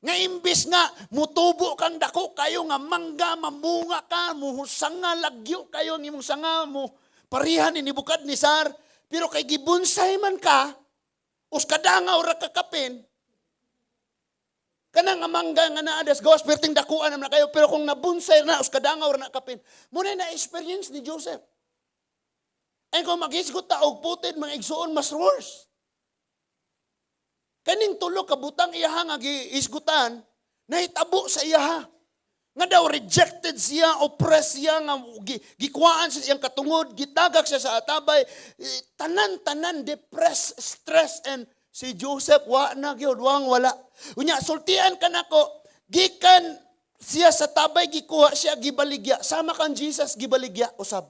Nga imbis nga mutubo kang dako kayo nga mangga, mamunga ka, muhusanga lagyo kayo ang imong sanga mo parihan ni Nebuchadnezzar, pero kay gibunsay man ka, uskadangaw ra ka kapin. Kanang nga mangga nga naa das gawas perting dakuan naman na kayo, pero kung nabunsay na uskadangaw ra na kapin. Muna na experience ni Joseph. Ay kung maghisgot ta og putted, mga igsuon, mas worse. Kaning tulo ka butang iyaha nga gihisgutan, nahitabo sa iyaha. Nga daw rejected siya, oppressed siya, nga gikuhaan sa iyang katungod, gitagak siya sa atabay, eh, tanan-tanan depressed, stress, and si Joseph wa na gyud, wang wala. Unya sultian ka nako, gikan siya sa tabay gikuha siya gibaligya. Sama kan Jesus gibaligya usab.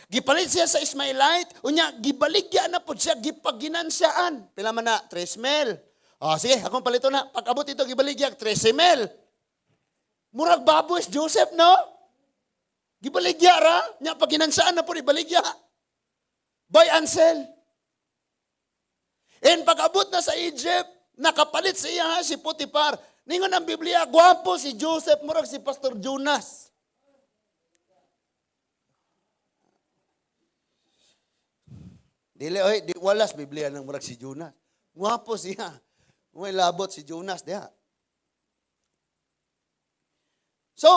Gipalit siya sa Ishmaelite, unya gibaligya na pud siya, gipaginansiyaan. Pila man na? 3 mil. Oh, sige, akong palito na. Pag-abot ito, gibaligya, 13 mil. Murag baboy si Joseph, no? Gibaligya ra, nya paginansiyaan na pud ibaligya. Buy and sell. And pag-abot na sa Egypt, nakapalit sa iya si Potiphar. Ningon ang Biblia, gwapo si Joseph, murag si Pastor Jonas. Dili oy, di walas Biblia nang murag si Jonas. Gwapo siya. May labot si Jonas diha. So,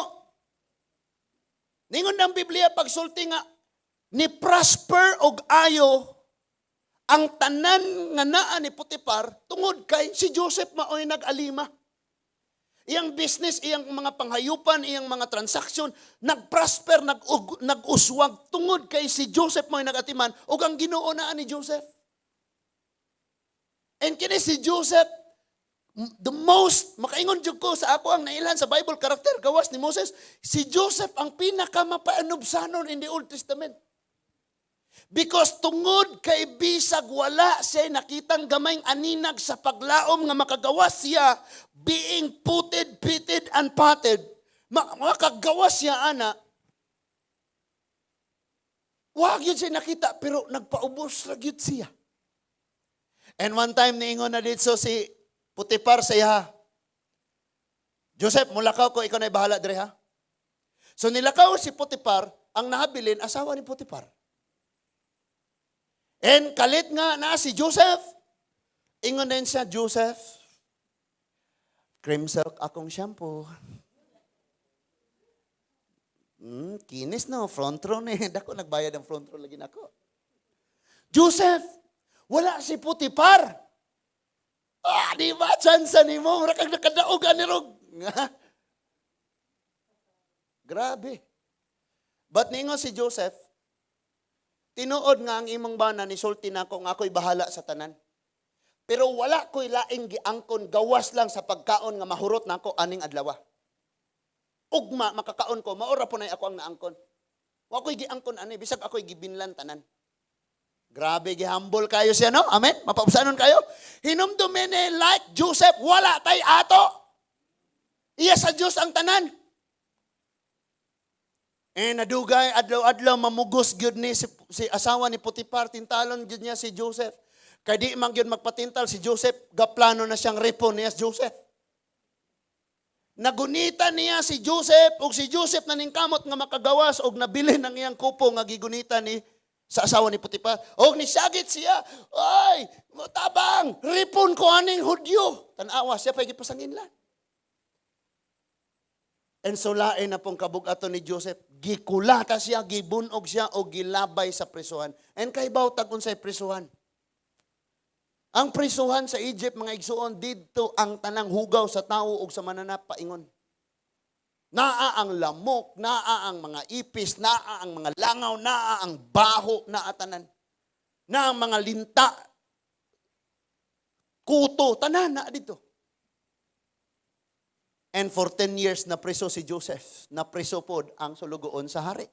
ningon ng Biblia pagsulti nga ni prosper og ayo ang tanan nga naa ni Potiphar tungod kay si Joseph maoy nag-alima. Iyang business, iyang mga panghayupan, iyang mga transaksyon, nag-prosper, nag-uswag tungod kay si Joseph maoy nag-atiman ug ang Ginoo naa ni Joseph. And kini si Joseph, the most, makaingon jud ko sa ako ang nailhan sa Bible karakter, gawas ni Moses, si Joseph ang pinakamapaanubsanon in the Old Testament. Because tungod kay bisag wala siya nakitang gamayng aninag sa paglaom nga makagawas siya, being putted, pitted, and potted, makagawas siya ana, wa gyud siya nakita, pero nagpaubos ra gyud siya. And one time, niingon na dito si Putipar sa iya, "Joseph, mulakaw ko, ikaw na bahala dire ha." So nilakaw si Putipar, ang nahabilin, asawa ni Putipar. And kalit nga na si Joseph. Ingon din siya, "Joseph, cream silk akong shampoo. Kinis no, front row ni. Dako nagbayad ang front row lagi nako. Joseph, wala si Putipar. Ah, di ba chance ni mo? Mura kag nakadaog ani rog. Grabe. But ningon si Joseph, "Tinuod nga ang imong bana ni sulti nako nga ako'y bahala sa tanan. Pero wala ko'y laing giangkon gawas lang sa pagkaon nga mahurot nako aning adlaw. Ugma makakaon ko, maora po na ako ang naangkon. Wa ko'y giangkon ani bisag ako'y gibinlan tanan." Grabe, gihambol kayo siya, no? Amen? Mapaubsanon kayo? Hinumdumi, like Joseph, wala tay ato. Iya sa Diyos ang tanan. Eh, nadugay, adlaw-adlaw, mamugos gyud ni si asawa ni Potiphar, tintalon gyud niya si Joseph. Kay di man gyud magpatintal si Joseph, gaplano na siyang ripon niya si Joseph. Nagunita niya si Joseph, ug si Joseph naningkamot nga makagawas og nabilin ang iyang kupo nga gigunita ni sa asawa ni Potiphar. Og nisagit siya, "Ay, tabang, ripon ko aning Hudyo." Tanawa siya pa gipasanginlan. And so lain na pong kabugaton ni Joseph, gikulata siya, gibunog siya, o gilabay sa prisuhan. And kaybaw tag unsay prisuhan. Ang prisuhan sa Egypt, mga igsuon, didto ang tanang hugaw sa tao ug sa mananap paingon. Naa ang lamok, naa ang mga ipis, naa ang mga langaw, naa ang baho, naa tanan. Naa ang mga linta, kuto, tanan naa dito. And for 10 years na preso si Joseph, na preso pod ang sulugoon sa hari.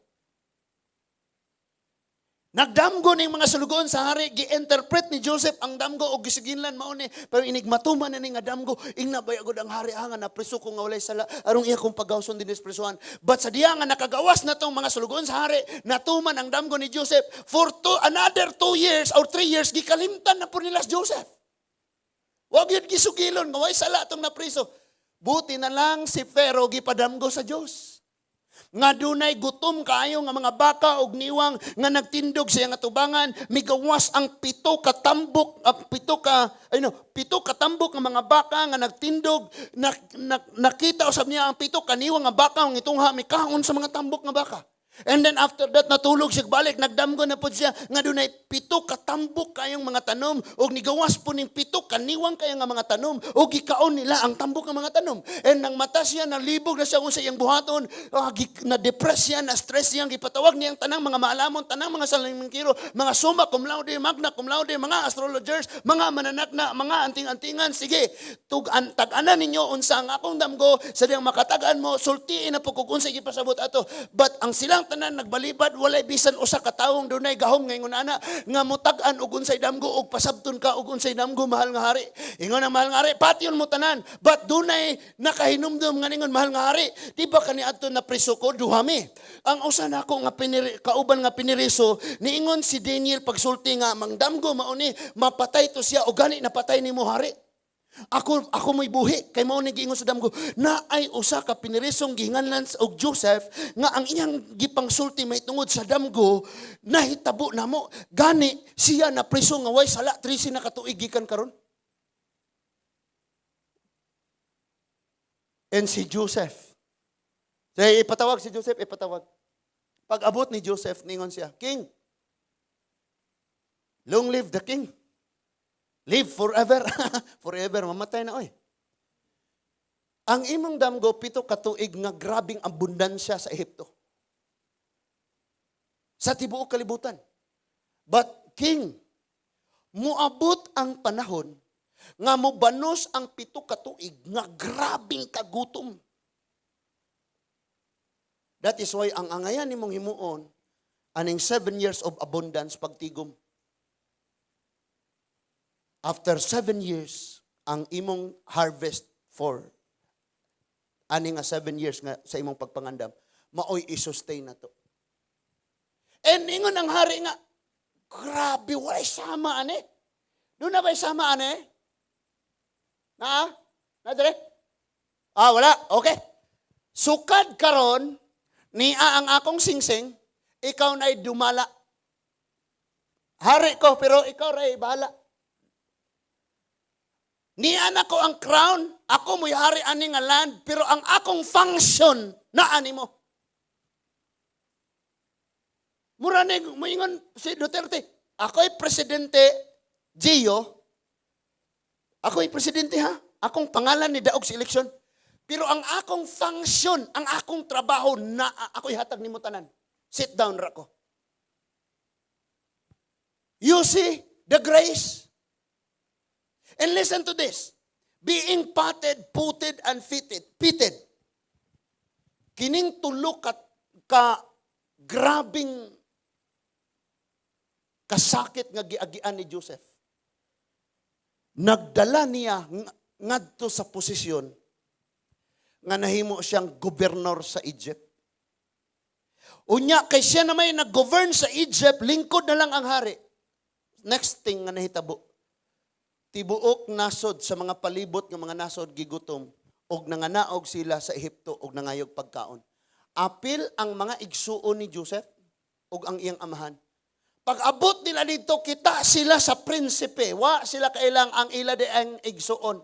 Nagdamgo ning mga sulugoon sa hari, gi-interpret ni Joseph ang damgo og gisuginlan mao ni, pero inig matuman na ni nga damgo, ingna bay agud ang hari nga napreso ko nga walay sala aron iya kong pagawson dinhi sa presohan. But sa diya nga nakagawas na tong mga sulugoon sa hari, natuman ang damgo ni Joseph for another 2 years or 3 years, gikalimtan na po nila si Joseph. Wa gyud gisugilon nga way sala tong napriso. Buti na lang si Pharaoh gipadamgo sa Dios nga dunay gutom kaayo nga mga baka og niwang nga nagtindog sa iyang atubangan, migawas ang pito ka tambok, pito ka ay no, pito ka tambok nga mga baka nga nagtindog na, nakita usab niya ang pito ka niwang nga baka ang itungha mikaon sa mga tambok nga baka. And then after that, natulog siya balik, nagdamgo na pod siya nga dunay pito ka tambok kayong mga tanom og nigawas po ning pito kaniwang kayo nga mga tanom og gikaon nila ang tambok nga mga tanom. And nang mata siya, nalibog na siya kung sa iyang buhaton, na depress siya, na stress siya, gipatawag niya ang tanang mga maalamon, tanang mga salimingkiro, mga summa cum laude, magna cum laude, mga astrologers, mga mananakna, mga anting-antingan, "Sige, tugan, tag-anan ninyo unsa ang akong damgo, sa diyang makatagaan mo, sultiin na po kung unsay gipasabot ato." But ang silang tanan nagbalibad, walay bisan usa ka tawong dunay gahom ngayon ana nga mutag-an og unsay damgo og pasabton ka og unsay damgo, mahal nga hari. Ingon ang mahal nga hari, "Patyon mo tanan." But dunay nakahinumdum nga ningon, "Mahal nga hari, di ba kaniadto na priso ko duha mi? Ang usa nako nga kauban nga piniriso, niingon si Daniel pagsulti nga mangdamgo mao ni mapatay to siya o gani napatay nimo, hari. Ako mo'y buhi kay mao ni giingon sa damgo." Na ay usa ka pinirisong gihinganlan og Joseph nga ang iyang gipangsulti may tungod sa damgo nahitabo namo. Gani siya na priso nga way sala 13 na katuig gikan karon. And si Joseph. Say, ipatawag si Joseph, ipatawag. Pag abot ni Joseph, ningon siya, "King, long live the king. Live forever." Forever, mamatay na oy. "Ang imong damgo, 7 ka tuig nga grabing abundansya sa Ehipto. Sa tibuok kalibutan. But king, muabot ang panahon nga mobanos ang 7 ka tuig nga grabing kagutom. That is why ang angayan nimong himuon, Aning 7 years of abundance, pagtigom. After 7 years, ang imong harvest for ani nga 7 years nga sa imong pagpangandam, maoy i-sustain na to. And ingon ang hari nga, "Grabe, walay sama ani. Duna ba'y sama ani? Na? Na dire? Ah, wala. Okay. Sukad karon, niya ang akong singsing, ikaw na'y dumala. Hari ko, pero ikaw ray bahala. Niya na ko ang crown, ako mo'y hari ani nga land, pero ang akong function na ani mo." Mura ni moingon si Duterte, "Ako'y presidente Gio, ako'y presidente ha, akong pangalan ni daog sa eleksyon, pero ang akong function, ang akong trabaho na ako'y hatag nimo tanan. Sit down ra ko." You see the grace? And listen to this. Being potted, putted, and fitted. Pitted. Kining tulo ka grabing kasakit nga giagian ni Joseph. Nagdala niya ngadto sa posisyon nga nahimo siyang gobernador sa Egypt. Unya kay siya na may nag-govern sa Egypt, lingkod na lang ang hari. Next thing nga nahitabo, tibuok nasod sa mga palibot nga mga nasod gigutom og nanganaog sila sa Ehipto og nangayog pagkaon. Apil ang mga igsuon ni Joseph ug ang iyang amahan. Pag abot nila dito, kita sila sa prinsipe. Wa sila kailang ang ila di ang igsuon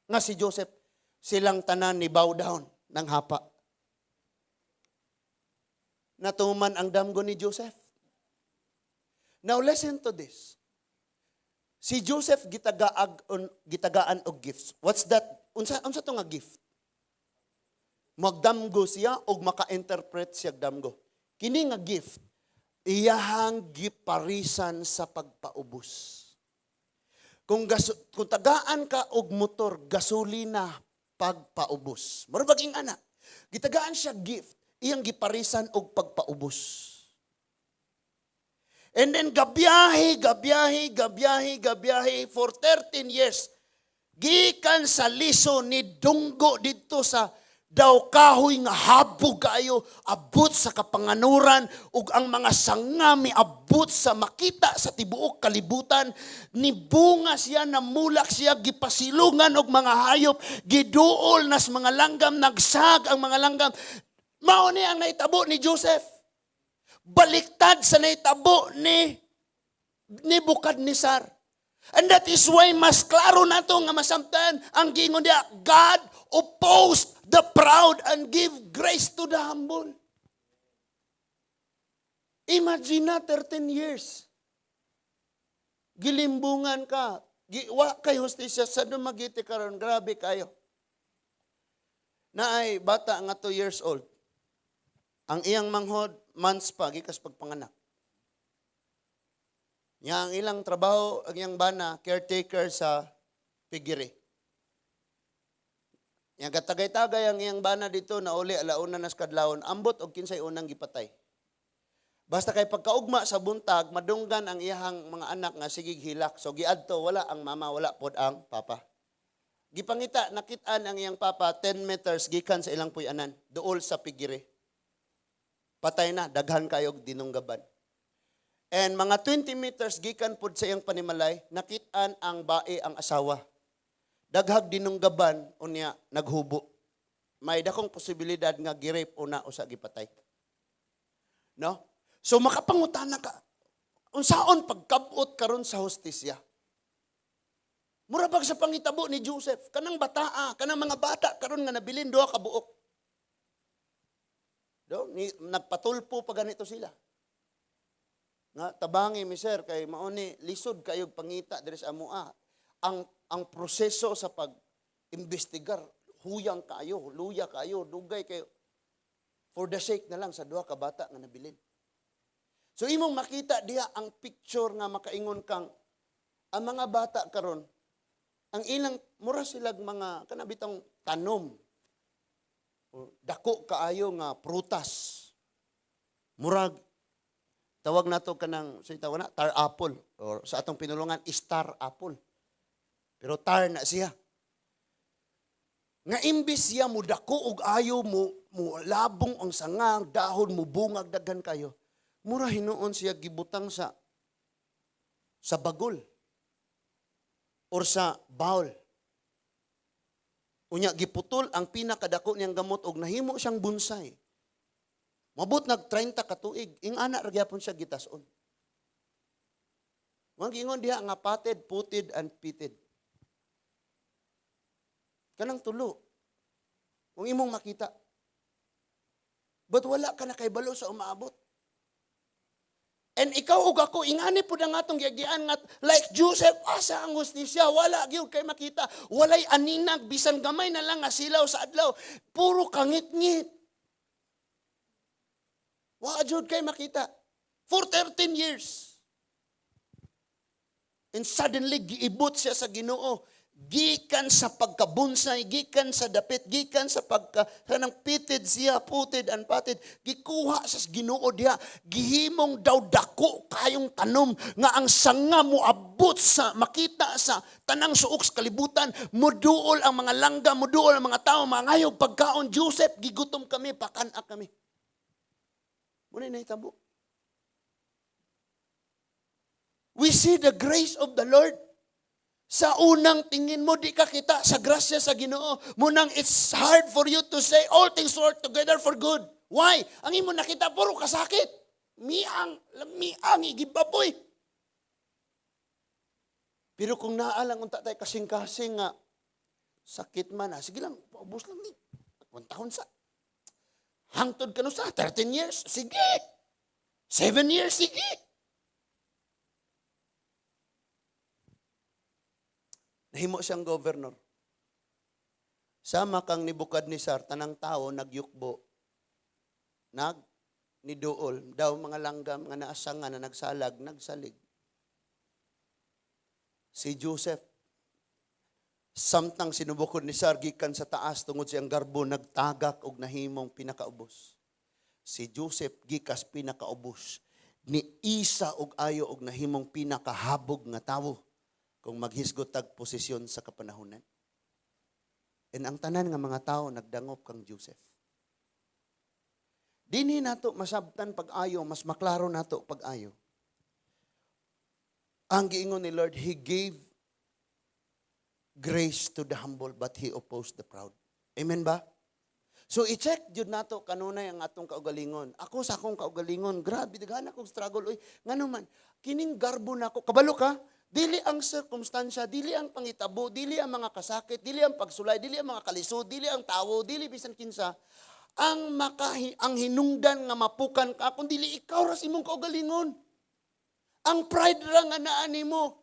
nga si Joseph. Silang tanan ni bow down ng hapa. Natuman ang damgo ni Joseph. Now listen to this. Si Joseph gitagaan og gifts. What's that? Unsa to nga gift? Magdamgo siya og maka-interpret siya damgo. Kini nga gift iyahang giparisan sa pagpaubos. Kung tagaan ka og motor, gasolina, pagpaubos. Mura bag ana. Gitagaan siya gift, iyang giparisan og pagpaubos. And then gabiyahe, gabiyahe, gabiyahe, gabiyahe for 13 years. Gikan sa liso ni dunggo dito sa daw kahoy nga habog kaayo, abot sa kapanganuran, ug ang mga sanga miabot sa makita sa tibuok kalibutan. Nibunga siya, namulak siya, gipasilungan og mga hayop, giduol nas mga langgam, nagsag ang mga langgam. Mao ni ang nahitabo ni Joseph, baliktad sa nahitabo ni Nebuchadnezzar. And that is why mas klaro nato nga masamtan ang giingon diya, "God opposed the proud and give grace to the humble." Imagine na 13 years. Gilimbungan ka. Wa kay hustisya sa Dumaguete karon, grabe kayo. Naay bata nga 2 years old. Ang iyang manghod, months pa gikas pagpanganak. Nya ang ilang trabaho, ang iyang bana, caretaker sa piggery. Nya gatagay-tagay ang iyang bana dito na uli alauna nas kadlawon, ambot og kinsay unang gipatay. Basta kay pagkaugma sa buntag, madunggan ang iyahang mga anak nga sigig hilak. So giadto, wala ang mama, wala pod ang papa. Gipangita, nakitaan ang iyang papa 10 meters gikan sa ilang puy-anan, duol sa piggery. Patay na, daghan kayog dinunggaban. And mga 20 meters gikan pod sa iyang panimalay, nakitaan ang bae, ang asawa. Daghag dinunggaban, unya naghubo. May dakong posibilidad nga gi-rape una usa gipatay. No? So makapangutana ka, unsaon pagkabot karon sa hustisya? Mura bag sa pangitabo ni Joseph, kanang bataa, kanang mga bata karon nga nabilin duha ka buok. Do, ni, nagpatulpo pa ganito sila. Nga tabangi mi, sir, kay mao ni lisod kayog pangita diri sa amoa. Ang proseso sa pag imbestigar huyang kaayo, luya kaayo, dugay kayo. For the sake na lang sa duha ka bata nga nabilin. So imong makita diha ang picture nga makaingon kang ang mga bata karon, ang ilang mura silag mga kana bitong tanom o dako kaayo nga prutas. Murag Tawag nato kanang sa tawag na tar apple or sa atong pinulungan, star apple. Pero tar na siya. Nga imbis siya mo dako og ayo, mo labong ang sanga, ang dahon mo bungag daghan kayo. Mura hinuon siya gibutang sa bagol or sa bowl. Unya giputol ang pinakadako niyang gamot og nahimo siyang bonsai. Mabot nag 30 ka tuig, ing-ana ra gyapon siya gitas-on. Mga giingon diha nga potted, putted, and pitted. Kanang tulo. Kung imong makita. But wala ka na kaybalo sa umaabot. And ikaw ug ako, ingani pud ang atong giagian nga like Joseph, asa ang hustisya? Wala gyud kay makita. Walay aninag, bisan gamay na lang nga silaw sa adlaw. Puro kangitngit. Wa jud kay makita. For 13 years. And suddenly, giibot siya sa Ginoo. Gikan sa pagkabunsay, gikan sa dapit, gikan sa pagka, kanang pitted siya, putted and potted, gikuha sa Ginoo diha, gihimong daw dako kayong tanom, nga ang sanga mo abot sa, makita sa tanang suok sa kalibutan, muduol ang mga langga, muduol ang mga tao, mangayog pagkaon. "Joseph, gigutom kami, pakan-a kami." Muna nahitabo. We see the grace of the Lord. Sa unang tingin mo, di ka kita sa grasya sa Ginoo. Munang it's hard for you to say all things work together for good. Why? Ang imo nakita, puro kasakit. Miang, miang, igibaboy. Pero kung naa lang unta tay kasing-kasing nga sakit man, ah, sige lang, paubos lang ni. Puntahon sa. Hangtod kano sa 13 years, sige. 7 years, sige. Nahimo siyang governor. Sama kang Nebuchadnezzar, tanang tao nagyukbo. Nag niduol daw mga langgam nga naasanga na nagsalag, nagsalig. Si Joseph, samtang si Nebuchadnezzar gikan sa taas tungod siyang garbo nagtagak og nahimong pinakaubos. Si Joseph gikas pinakaubos ni isa og ayo og nahimong pinakahabog nga tawo kung maghisgot tag posisyon sa kapanahunan. And ang tanan nga mga tao nagdangop kang Joseph. Dinhi nato masabtan pag-ayo, mas maklaro nato pag-ayo. Ang giingon ni Lord, He gave grace to the humble, but He opposed the proud. Amen ba? So i-check jud nato kanunay ang atong kaugalingon. Ako sa akong kaugalingon, grabe daghan akong struggle oy. Ngano man kining garbo nako, kabalo ka? Dili ang sirkumstansya, dili ang pangitabo, dili ang mga kasakit, dili ang pagsulay, dili ang mga kalisod, dili ang tawo, dili bisan kinsa ang hinungdan nga mapukan ka, kun dili ikaw ra sa imong kaugalingon. Ang pride ra nga naa nimo.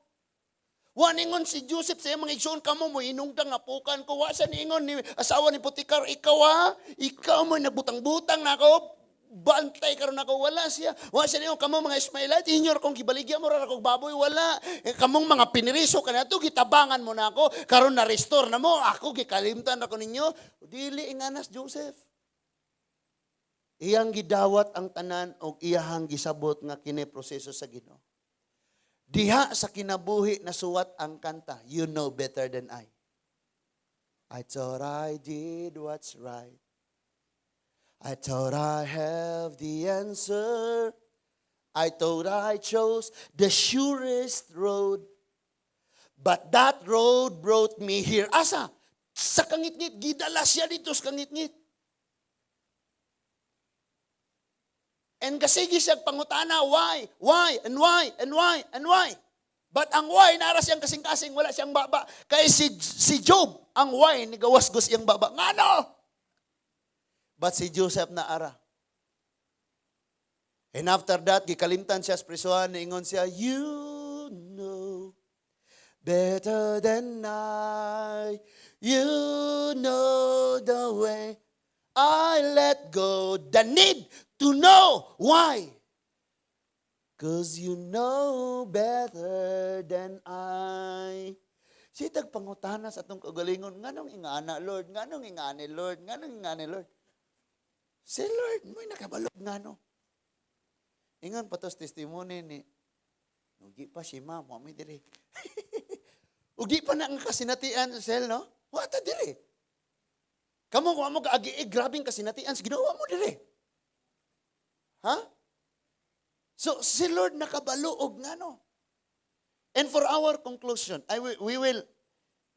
Wa ningon si Joseph sa iyang mga igsoon, "Kamo mo hinungdan nga pukan ko." Wa siya niingon ni asawa ni Potiphar, "Ikaw ha, ikaw mo nagbutang-butang nako, bantay karon ako." Wala siya. Wa siya niingon, "Kamo mga Ishmaelite, inyo ra kong gibaligya mo ra akong baboy." Wala. "Eh, kamong mga piniriso kanato, gitabangan mo na ako, karon na restore na mo, ako gikalimtan ako ninyo." Dili inganas Joseph. Iyang gidawat ang tanan og iyahang gisabot nga kini proseso sa Ginoo. Diha sa kinabuhi nasuwat ang kanta, "You Know Better Than I." I thought I did what's right. I thought I have the answer. I thought I chose the surest road. But that road brought me here. Asa? Sa kangitngit. Gidala siya dito sa kangitngit. And kasigi siya pangutana, why, why, and why, and why, and why? But ang why, nara siyang kasing-kasing, wala siyang baba. Kay si Job, ang why, ni gawasgos iyang baba. Ngano? But si Joseph na ara. And after that, gikalimtan siya sa prisuhan, niingon siya, "You know better than I. You know the way. I let go the need to know why. 'Cause you know better than I." Sitag pangutana sa atong kaugalingon, "Nganong ingana, Lord? Nganong ingani, Lord? Nganong ingani, Lord?" Si Lord, mo'y nakabalog ngano. Ingon pa to's testimony ni Nugi pa si ma'am, wa mi diri. Ug di pa na ang kasinatian sel, no? Wa ta diri. Kamo, wa mo kaagi, eh, grabeng kasinatian sa Ginoo, wa mo diri. Ha? So si Lord nakabalo og ngano. And for our conclusion, we will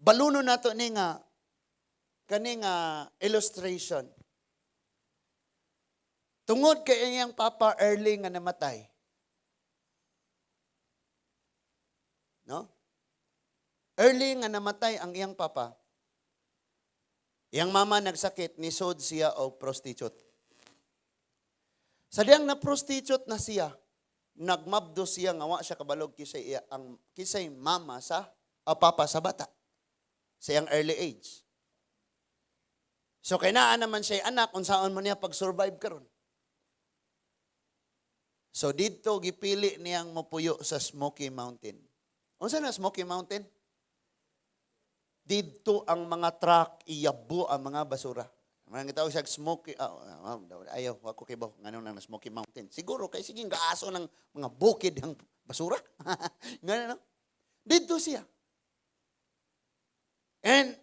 baluno nato ni nga kani nga illustration. Tungod kay iyang papa early nga namatay. No? Early nga namatay ang iyang papa. Iyang mama nagsakit, nisod siya og prostitute. Sa diyang na prostitute na siya, nagmabdo siya nga wa siya kabalog kisay iya, ang kisay mama sa papa sa bata sa iyang early age. So kay naa naman siya anak, unsaon man niya pag-survive karon? So didto gipili niyang mopuyo sa Smoky Mountain. Unsa na Smoky Mountain? Didto ang mga truck iyabo ang mga basura. Mga gitawag siya Smoky, ayaw ako kibaw ngano nang Smoky Mountain. Siguro kay sige gaaso ng mga bukid ang basura. Ngano, no? Didto siya. And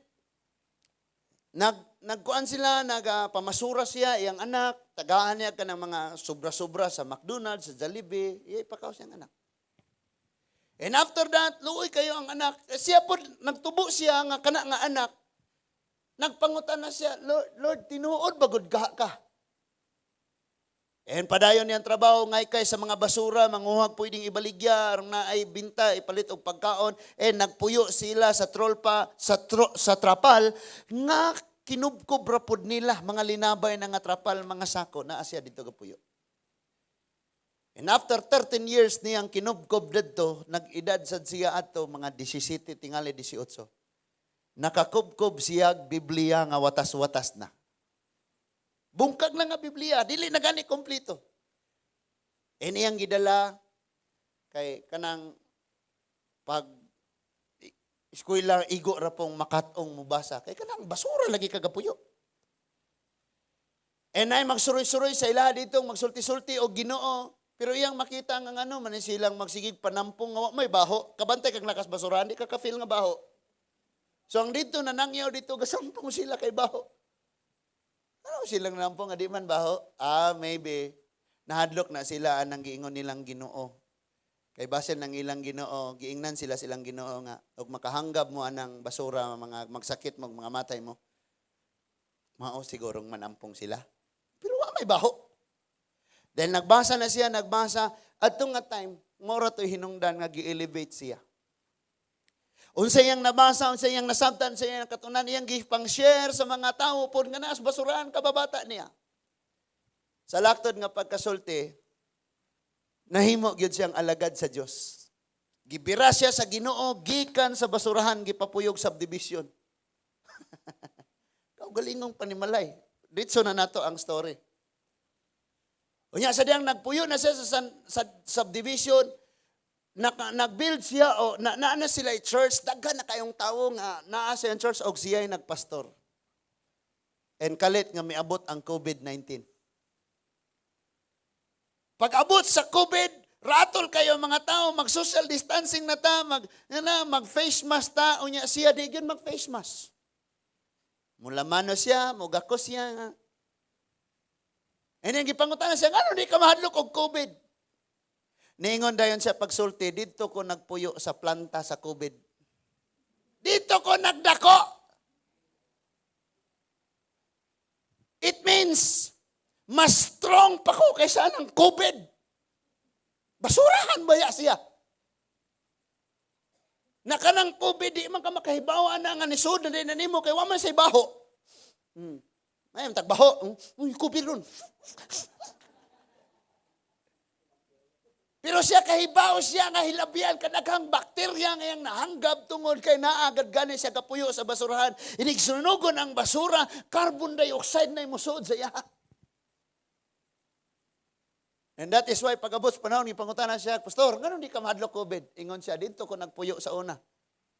nagkuan sila, nagapamasura siya, iyang anak, tagaan niya ka ng mga sobra-sobra sa McDonald's, sa Jollibee, iya ipakaw siyang anak. And after that, luoy kayo ang anak. Siya po, nagtubo siya nga kana nga anak. Nagpangutan na siya, "Lord, Lord, tinuod bagod ka ka?" And padayon niyang trabaho ngay kay sa mga basura, manguhag pwedeng ibaligya, aron na ay binta, ipalit og pagkaon. Eh nagpuyo sila sa trolpa, sa trapal nga kinubkob ra pod nila mga linabay na nga trapal, mga sako naa siya didto gapuyo. And after 13 years niyang kinubkob didto, nag-edad sad siya ato mga 17 tingali 18. Nakakubkob siya Biblia nga watas-watas na. Bungkag na nga Biblia, dili na gani kompleto. E niyang gidala kay kanang pag eskwela igo ra pong makatong mubasa kay kanang basura lagi kagapuyo. And ay magsuroy-suroy sa ilaha dito, magsulti-sulti og Ginoo. Pero iyang makita nga ngano man silang magsigig panampong nga wa may baho. Kabantay kag lakas basurahan, di ka ka-feel nga baho. So ang dito nanangyaw dito gasampong sila kay baho. Ano silang nampong nga di man baho? Ah, maybe nahadlok na sila anang giingon nilang Ginoo. Kay basin ng ilang Ginoo, giingnan sila silang Ginoo nga og makahanggab mo anang basura, mga magsakit mo mga matay mo. Mao sigurong manampong sila. Pero wa may baho. Dahil nagbasa na siya, nagbasa, adto nga time, mora to hinungdan nga gi-elevate siya. Unsa iyang nabasa, unsa iyang nasabtan, unsa iyang katunan, iyang gipang share sa mga tawo pod nga naas basurahan kababata niya. Sa laktod nga pagkasulti, nahimo gyud siyang alagad sa Dios. Gibira siya sa Ginoo gikan sa basurahan gipapuyog subdivision. Kaugalingong panimalay. Ditso na nato ang story. Unya sa diyang nagpuyo na siya sa subdivision, nag-build siya o na sila church, daghan na kayong tawo nga naa sa church og siya ay nagpastor. And kalit nga miabot ang COVID-19. Pag-abot sa COVID, ratol kayo mga tao, mag-social distancing na ta, mag face mask ta, unya siya di gyud mag face mask. Mulamano siya, mugako siya nga. And then gipangutana siya, "Ngano di ka mahadlok og COVID?" Niingon dayon siya pagsulti, "Didto ko nagpuyo sa planta sa COVID. Didto ko nagdako." It means, mas strong pa ko kaysa ng COVID. Basurahan ba ya siya? Na kanang COVID, di man ka makahibaw na nga nisud na din na nimo kay wa man say baho. Ay, tagbaho. Uy, COVID ron. Pero siya kahibaw siya nga hilabihan kadaghang bakterya nga iyang nahanggab tungod kay naagad gani siya kapuyo sa basurahan. Inig sunugon ang basura, carbon dioxide na imusuod sa iya. And that is why pag-abot sa panahon, ipangutana siya, "Pastor, ngano di ka mahadlok COVID?" Ingon siya, "Didto ko nagpuyo sa una,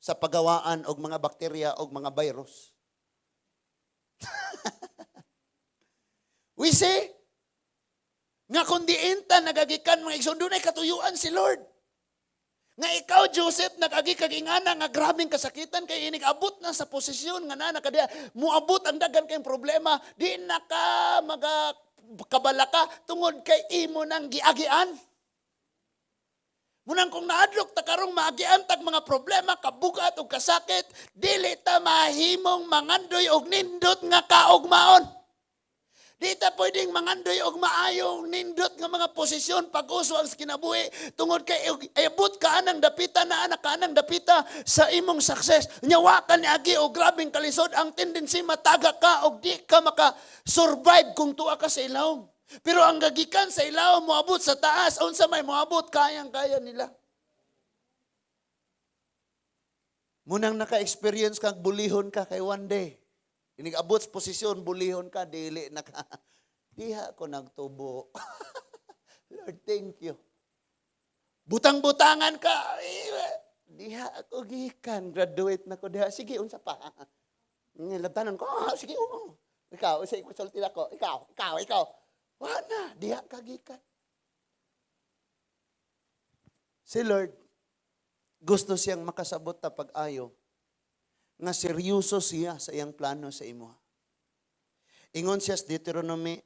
sa pagawaan og mga bakterya og mga virus." We see, Nga kung diin ta nagagikan, mga igsoon, dunay katuyuan si Lord. Nga ikaw, Joseph, nag-agi kag ingana nga grabeng kasakitan kay inig abot na sa posisyon nga na nakadiya, muabot ang daghan kayong problema, di na ka maga kabalaka tungod kay imo nang giagian. Munang kung naadlok ta karong maagian tag mga problema, kabugat o kasakit, dili ta mahimong mangandoy og nindot nga kaugmaon. Di ta pwedeng mangandoy og maayong nindot nga mga posisyon pag-uso ang kinabuhi tungod kay abot ka anang dapita na anak ka anang dapita sa imong success. Nya wa ka niagi og grabeng kalisod, ang tendency mataga ka og di ka maka-survive kung tuwa ka sa ilawom. Pero ang gagikan sa ilawom moabot sa taas, unsa may moabot, kayang-kaya nila. Munang naka-experience kag bulihon ka kay one day. Inig-abot sa posisyon, bulihon ka, dili na ka. Diha ko nagtubo. Lord, thank you. Butang-butangan ka. Eh, diha ako gikan. Graduate na ko diha. Sige, unsa pa? Labtanon ko. Ah, sige, oo. Ikaw, sa ikaw, ako. Ikaw, ikaw, ikaw. Wala na, diha ka gikan. Si Lord, gusto siyang makasabot ta pag-ayo nga seryoso siya sa iyang plano sa imo. Ingon siya sa Deuteronomy,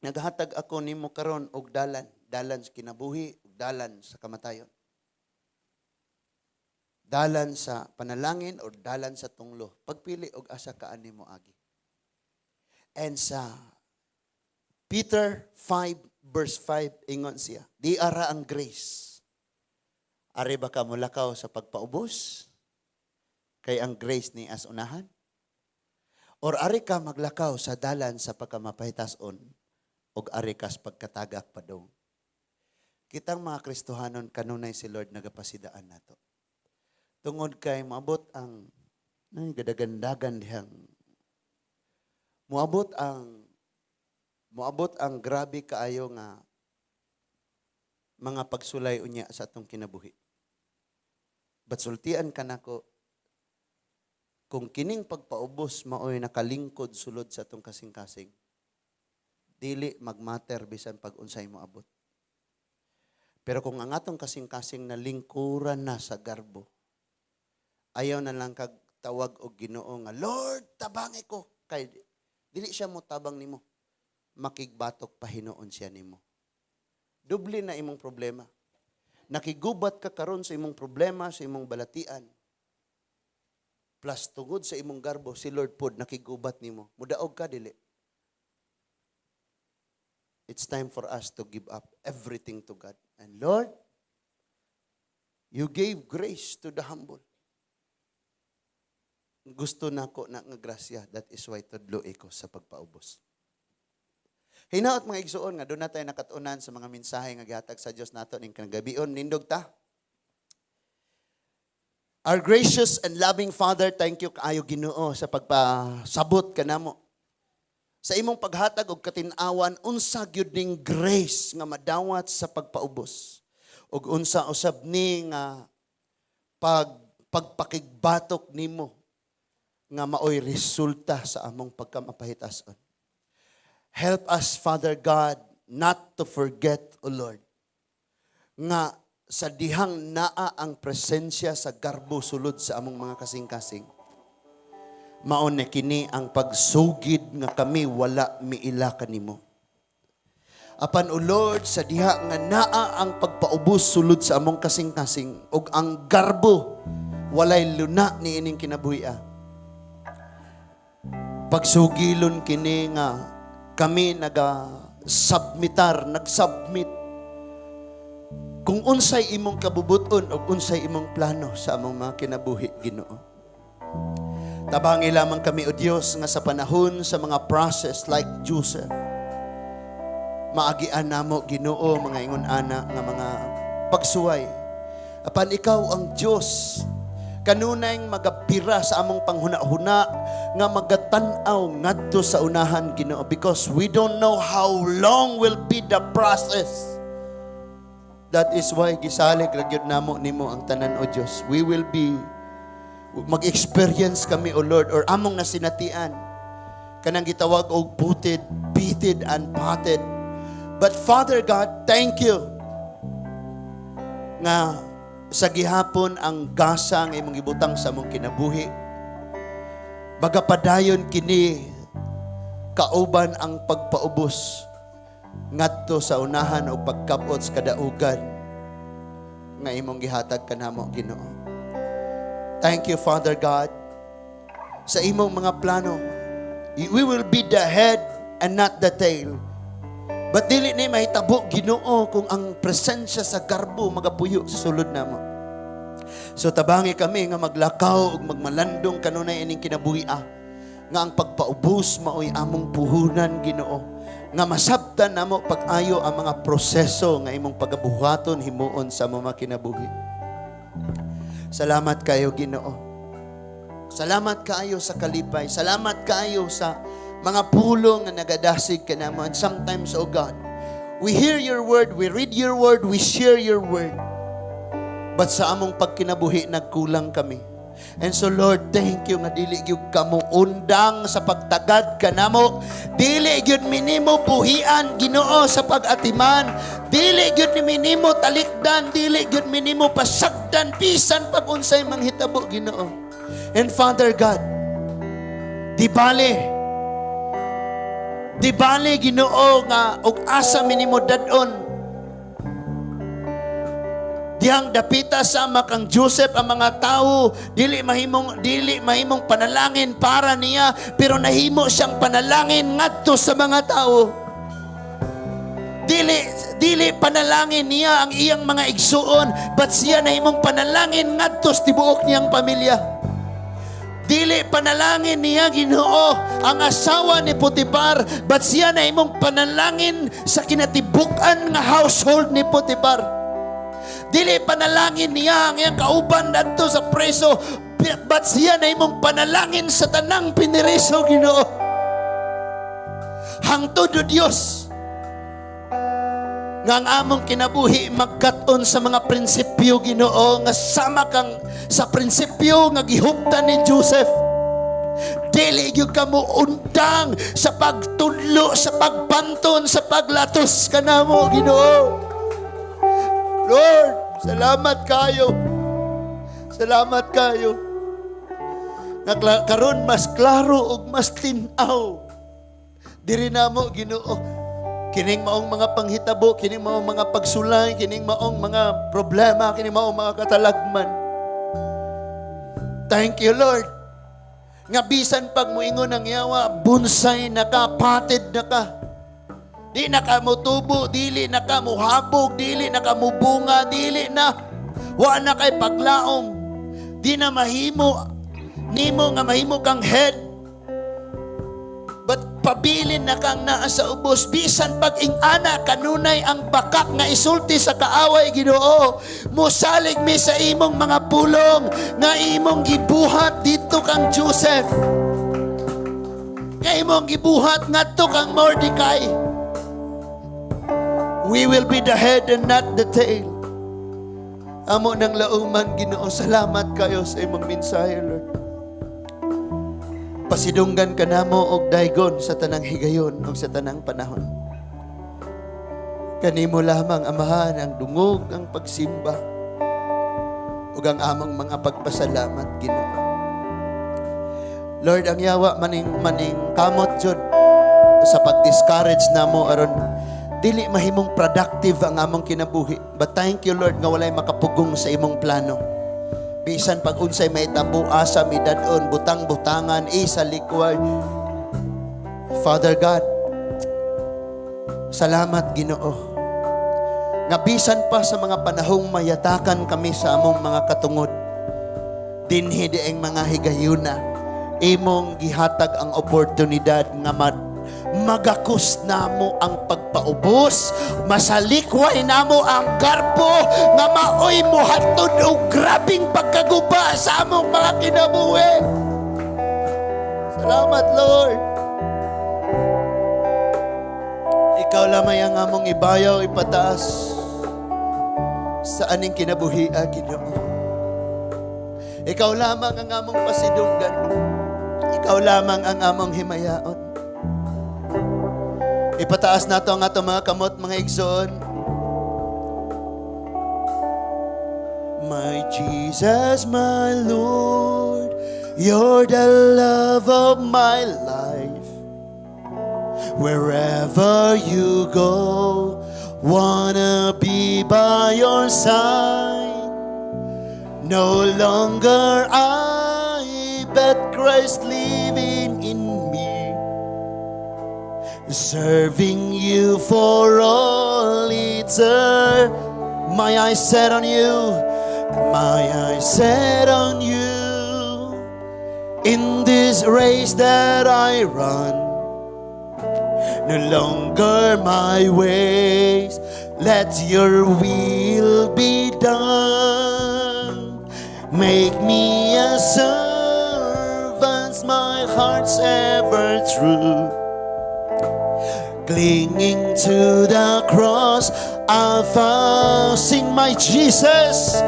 "Naghatag ako nimo karon og dalan, dalan sa kinabuhi, ug dalan sa kamatayon. Dalan sa panalangin or dalan sa tunglo. Pagpili og asa ka ani mo agi." And sa Peter 5 verse 5, ingon siya, di ara ang grace. Ari ba ka mulakaw sa pagpaubos? Kay ang grace ni as unahan? Or ari ka maglakaw sa dalan sa pagkamapahitason og ari kas pagkatagak padong? Kitang mga Kristohanon, kanunay si Lord nagapasidaan nato. Tungod kay moabot ang ay, gadagandagan dihang moabot ang grabe kaayo nga mga pagsulay unya sa atong kinabuhi. But sultian ka nako, kung kining pagpaubos maoy nakalingkod sulod sa atong kasing-kasing, dili magmatter bisan pag unsay mo abot. Pero kung ang atong kasing-kasing na lingkuran na sa garbo, ayaw na lang kag tawag og Ginoo nga, "Lord, tabangi ko." Kay dili siya mo tabang nimo. Makigbatok pa hinuon siya nimo. Doble na imong problema. Nakigubat ka karon sa imong problema, sa imong balatian. Plus tungod sa imong garbo, si Lord pod nakigubat nimo. Mudaog ka, dili? It's time for us to give up everything to God. And Lord, you gave grace to the humble. Gusto nako na nga grasya. That is why tudlo ko sa pagpaubos. Hinaot, mga igsuon, nga duna tayo nakatunan sa mga mensahe nga gihatag sa Dios nato ning kagabion. Nindog ta. Our gracious and loving Father, thank you kaayo, Ginoo, sa pagpasabot kanamo sa imong paghatag og katin-awan unsa gyud ning grace nga madawat sa pagpaubos ug unsa usab ni nga pagpakigbatok nimo nga maoy resulta sa among pagkamapahitas-on. Help us, Father God, not to forget, O Lord, nga sa dihang naa ang presensya sa garbo sulod sa among mga kasing-kasing, mao na kini ang pagsugid nga kami wala miila kanimo. Apan, O Lord, sa diha nga naa ang pagpaubos sulod sa among kasing-kasing ug ang garbo walay luna ni ining kinabuhi. Pagsugilon kini nga kami naga submitar, nagsubmit kung unsay imong kabubuton o unsay imong plano sa among mga kinabuhi, Ginoo. Tabangi lamang kami, O Dios, nga sa panahon sa mga process like Joseph, maagian namo, Ginoo, mga ingon ana nga mga pagsuway. Apan ikaw ang Dios kanunay magabira sa among panghuna-huna nga magatan-aw ngadto sa unahan, Ginoo, because we don't know how long will be the process. That is why gisalig ra gyud namo nimo ang tanan, O Dios. We will be mag-experience kami, O Lord, or among nasinatian kanang gitawag og booted, beated and potted. But Father God, thank you nga sa gihapon ang gasa ang imong gibutang sa among kinabuhi. Magapadayon kini kauban ang pagpaubos ngadto sa unahan o pagkabot sa kadaugan nga imong gihatag kanamo, Ginoo. Thank you, Father God, sa imong mga plano. We will be the head and not the tail. But dili ni mahitabo, Ginoo, kung ang presensya sa garbo magapuyo sa sulod namo. So tabangi kami nga maglakaw ug magmalandong kanunay ining kinabuhi ah, nga ang pagpaubos maoy among puhunan, Ginoo. Nga masabtan namo pag-ayo ang mga proseso nga imong pagabuhaton himuon sa among mga kinabuhi. Salamat kayo, Ginoo. Salamat kaayo sa kalipay. Salamat kaayo sa mga pulong nga nagadasig kanamo. And sometimes, oh God, we hear your word, we read your word, we share your word. But sa among pagkinabuhi, nagkulang kami. And so, Lord, thank you nga dili gyud ka undang sa pagtagad kanamo. Dili gyud mi nimo buhian, Ginoo, sa pag-atiman. Dili gyud mi nimo talikdan, dili gyud mi nimo pasagdan bisan pag unsay manghitabo, Ginoo. And Father God, di bale, Ginoo, nga og asa mi nimo dad-on. Dihang dapita sama kang Joseph ang mga tao, dili mahimong panalangin para niya, pero nahimo siyang panalangin ngadto sa mga tao. Dili panalangin niya ang iyang mga igsuon, but siya nahimong panalangin ngadto sa tibuok niyang pamilya. Dili panalangin niya, Ginoo, ang asawa ni Potiphar, but siya nahimong panalangin sa kinatibuk-an nga household ni Potiphar. Dili panalangin niya ang iyang kauban adto sa preso, but siya nahimong panalangin sa tanang piniriso, Ginoo. Hangtod, O Dios, nga ang among kinabuhi magkat-on sa mga prinsipyo, Ginoo, nga sama kang sa prinsipyo nga gihuptan ni Joseph. Dili gyud ka mo undang sa pagtudlo, sa pagpanton, sa paglatos kanamo, Ginoo. Lord, salamat kayo. Salamat kayo. Nga karon mas klaro ug mas tin-aw. Diri namo, Ginoo. Kining maong mga panghitabo, kining maong mga pagsulay, kining maong mga problema, kining maong mga katalagman. Thank you, Lord. Nga bisan pag muingon ang yawa, bunsay na ka, patid na ka. Di na ka mutubo, dili na ka muhabog, dili na ka mubunga, dili na. Wa na kay paglaom. Di na mahimo nimo nga mahimo kang head. But pabilin na kang naa sa ubos, bisan pag ing-ana kanunay ang bakak nga isulti sa kaaway, Ginoo, musalig mi sa imong mga pulong nga imong gibuhat didto kang Joseph, nga imong gibuhat ngadto kang Mordecai. We will be the head and not the tail. Amo nang lauman, Ginoo. Salamat kayo sa imong mensahe, Lord. Pasidunggan ka namo og daygon sa tanang higayon og sa tanang panahon. Kanimo lamang, Amahan, ang dungog, ang pagsimba ug ang among mga pagpasalamat, Ginoo. Lord, ang yawa maning kamot jud sa pag-discourage namo aron dili mahimong productive ang among kinabuhi. But thank you, Lord, nga walay makapugong sa imong plano. Bisan pag unsay mahitabo, asa mi dad-on, butang-butangan, isa likway. Father God, salamat, Ginoo. Nga bisan pa sa mga panahong mayatakan kami sa among mga katungod, dinhi dieng mga higayuna, imong gihatag ang oportunidad nga magakos namo ang pagpaubos, masalikway namo ang garbo nga maoy mohatod og grabing pagkaguba sa among mga kinabuhi. Salamat, Lord. Ikaw lamang ang among ibayaw, ipataas sa aning kinabuhi, Ginoo. Ikaw lamang ang among pasidunggan. Ikaw lamang ang among himayaon. Ipataas nato ang atong mga kamot, mga igsoon. My Jesus, my Lord, you're the love of my life. Wherever you go, wanna be by your side. No longer I, but Christ living in me. Serving you for all eternity. My eyes set on you, my eyes set on you. In this race that I run, no longer my ways, let your will be done. Make me a servant, my heart's ever true. Clinging to the cross, I'll follow. Sing, "My Jesus,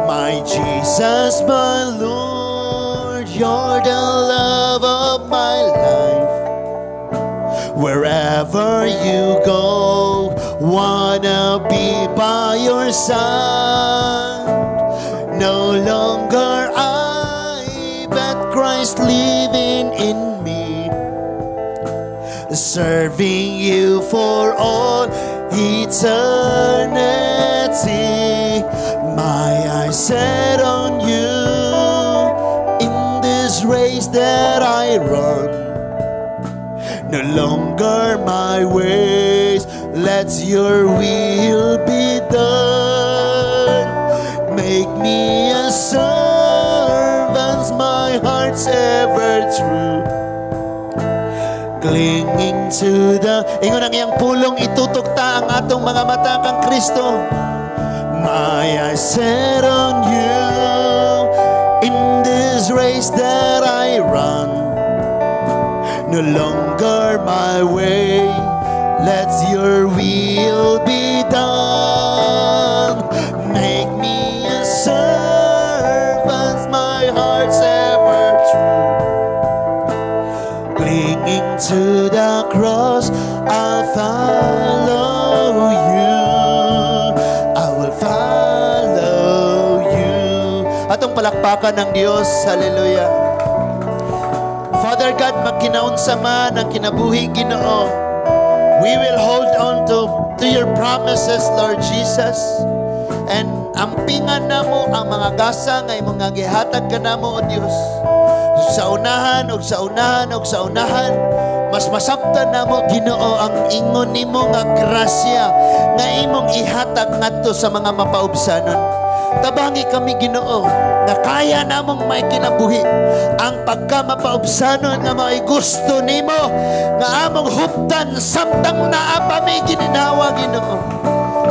my Jesus, my Lord, you're the love of my life. Wherever you go, wanna be by your side. No longer I, but Christ living in me. Serving you for all eternity. My eyes set on you in this race that I run. No longer my ways, let your will be done. Make me a servant, my heart's ever true. Clinging to the. Ingon ang iyang pulong, itutok ta ang atong mga mata kang Kristo. My eyes set on you in this race that I run. No longer my way, let your will be done. Make me a servant, my heart's ever true. Clinging to the cross, I'll follow you. I will follow you. Atong palakpakan ang Diyos. Hallelujah. Father God, magkinaunsa man ang kinabuhi, Ginoo, we will hold on to your promises, Lord Jesus. And ampingan namo ang mga gasa nga imong nga gihatag kanamo, O Dios. Sa unahan, ug sa unahan, ug sa unahan, mas masabtan namo, Ginoo, ang ingon nimo nga grasya nga imong ihatag ngadto sa mga mapaubsanon. Tabangi kami, Ginoo, nga kaya namong may kinabuhi ang pagka mapaubsanon nga mao'y gusto nimo nga among huptan samtang naa pa mi gininhawa, Ginoo.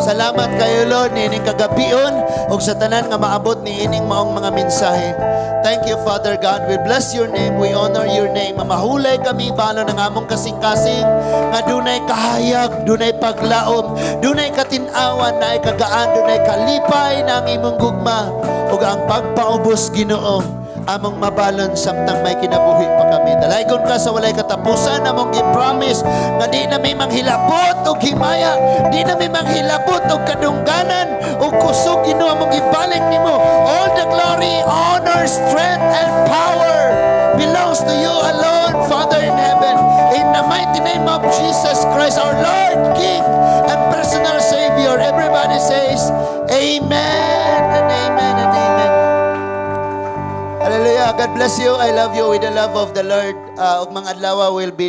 Salamat kayo, Lord, niining kagabion ug sa tanan nga maabot niining maong mga mensahe. Thank you, Father God. We bless your name. We honor your name. Mahulay kami balon ng among kasing-kasing nga dunay kahayag, dunay paglaom, dunay katin-awan, naay kagaan, dunay kalipay na ang imong gugma ug ang pagpaubos, Ginoo, among mabalon samtang may kinabuhi pa kami. Dalaygon ka sa walay katapusan. Among gi-promise nga di na mi manghilabot og himaya, di na mi manghilabot og kadungganan ug kusog, Ginoo, among ibalik nimo. All the glory, honor, strength, and power belongs to you alone, Father in heaven. In the mighty name of Jesus Christ, our Lord, King, and personal Savior. Everybody says, "Amen and amen and amen." Hallelujah. God bless you. I love you with the love of the Lord. Ug mga adlaw will be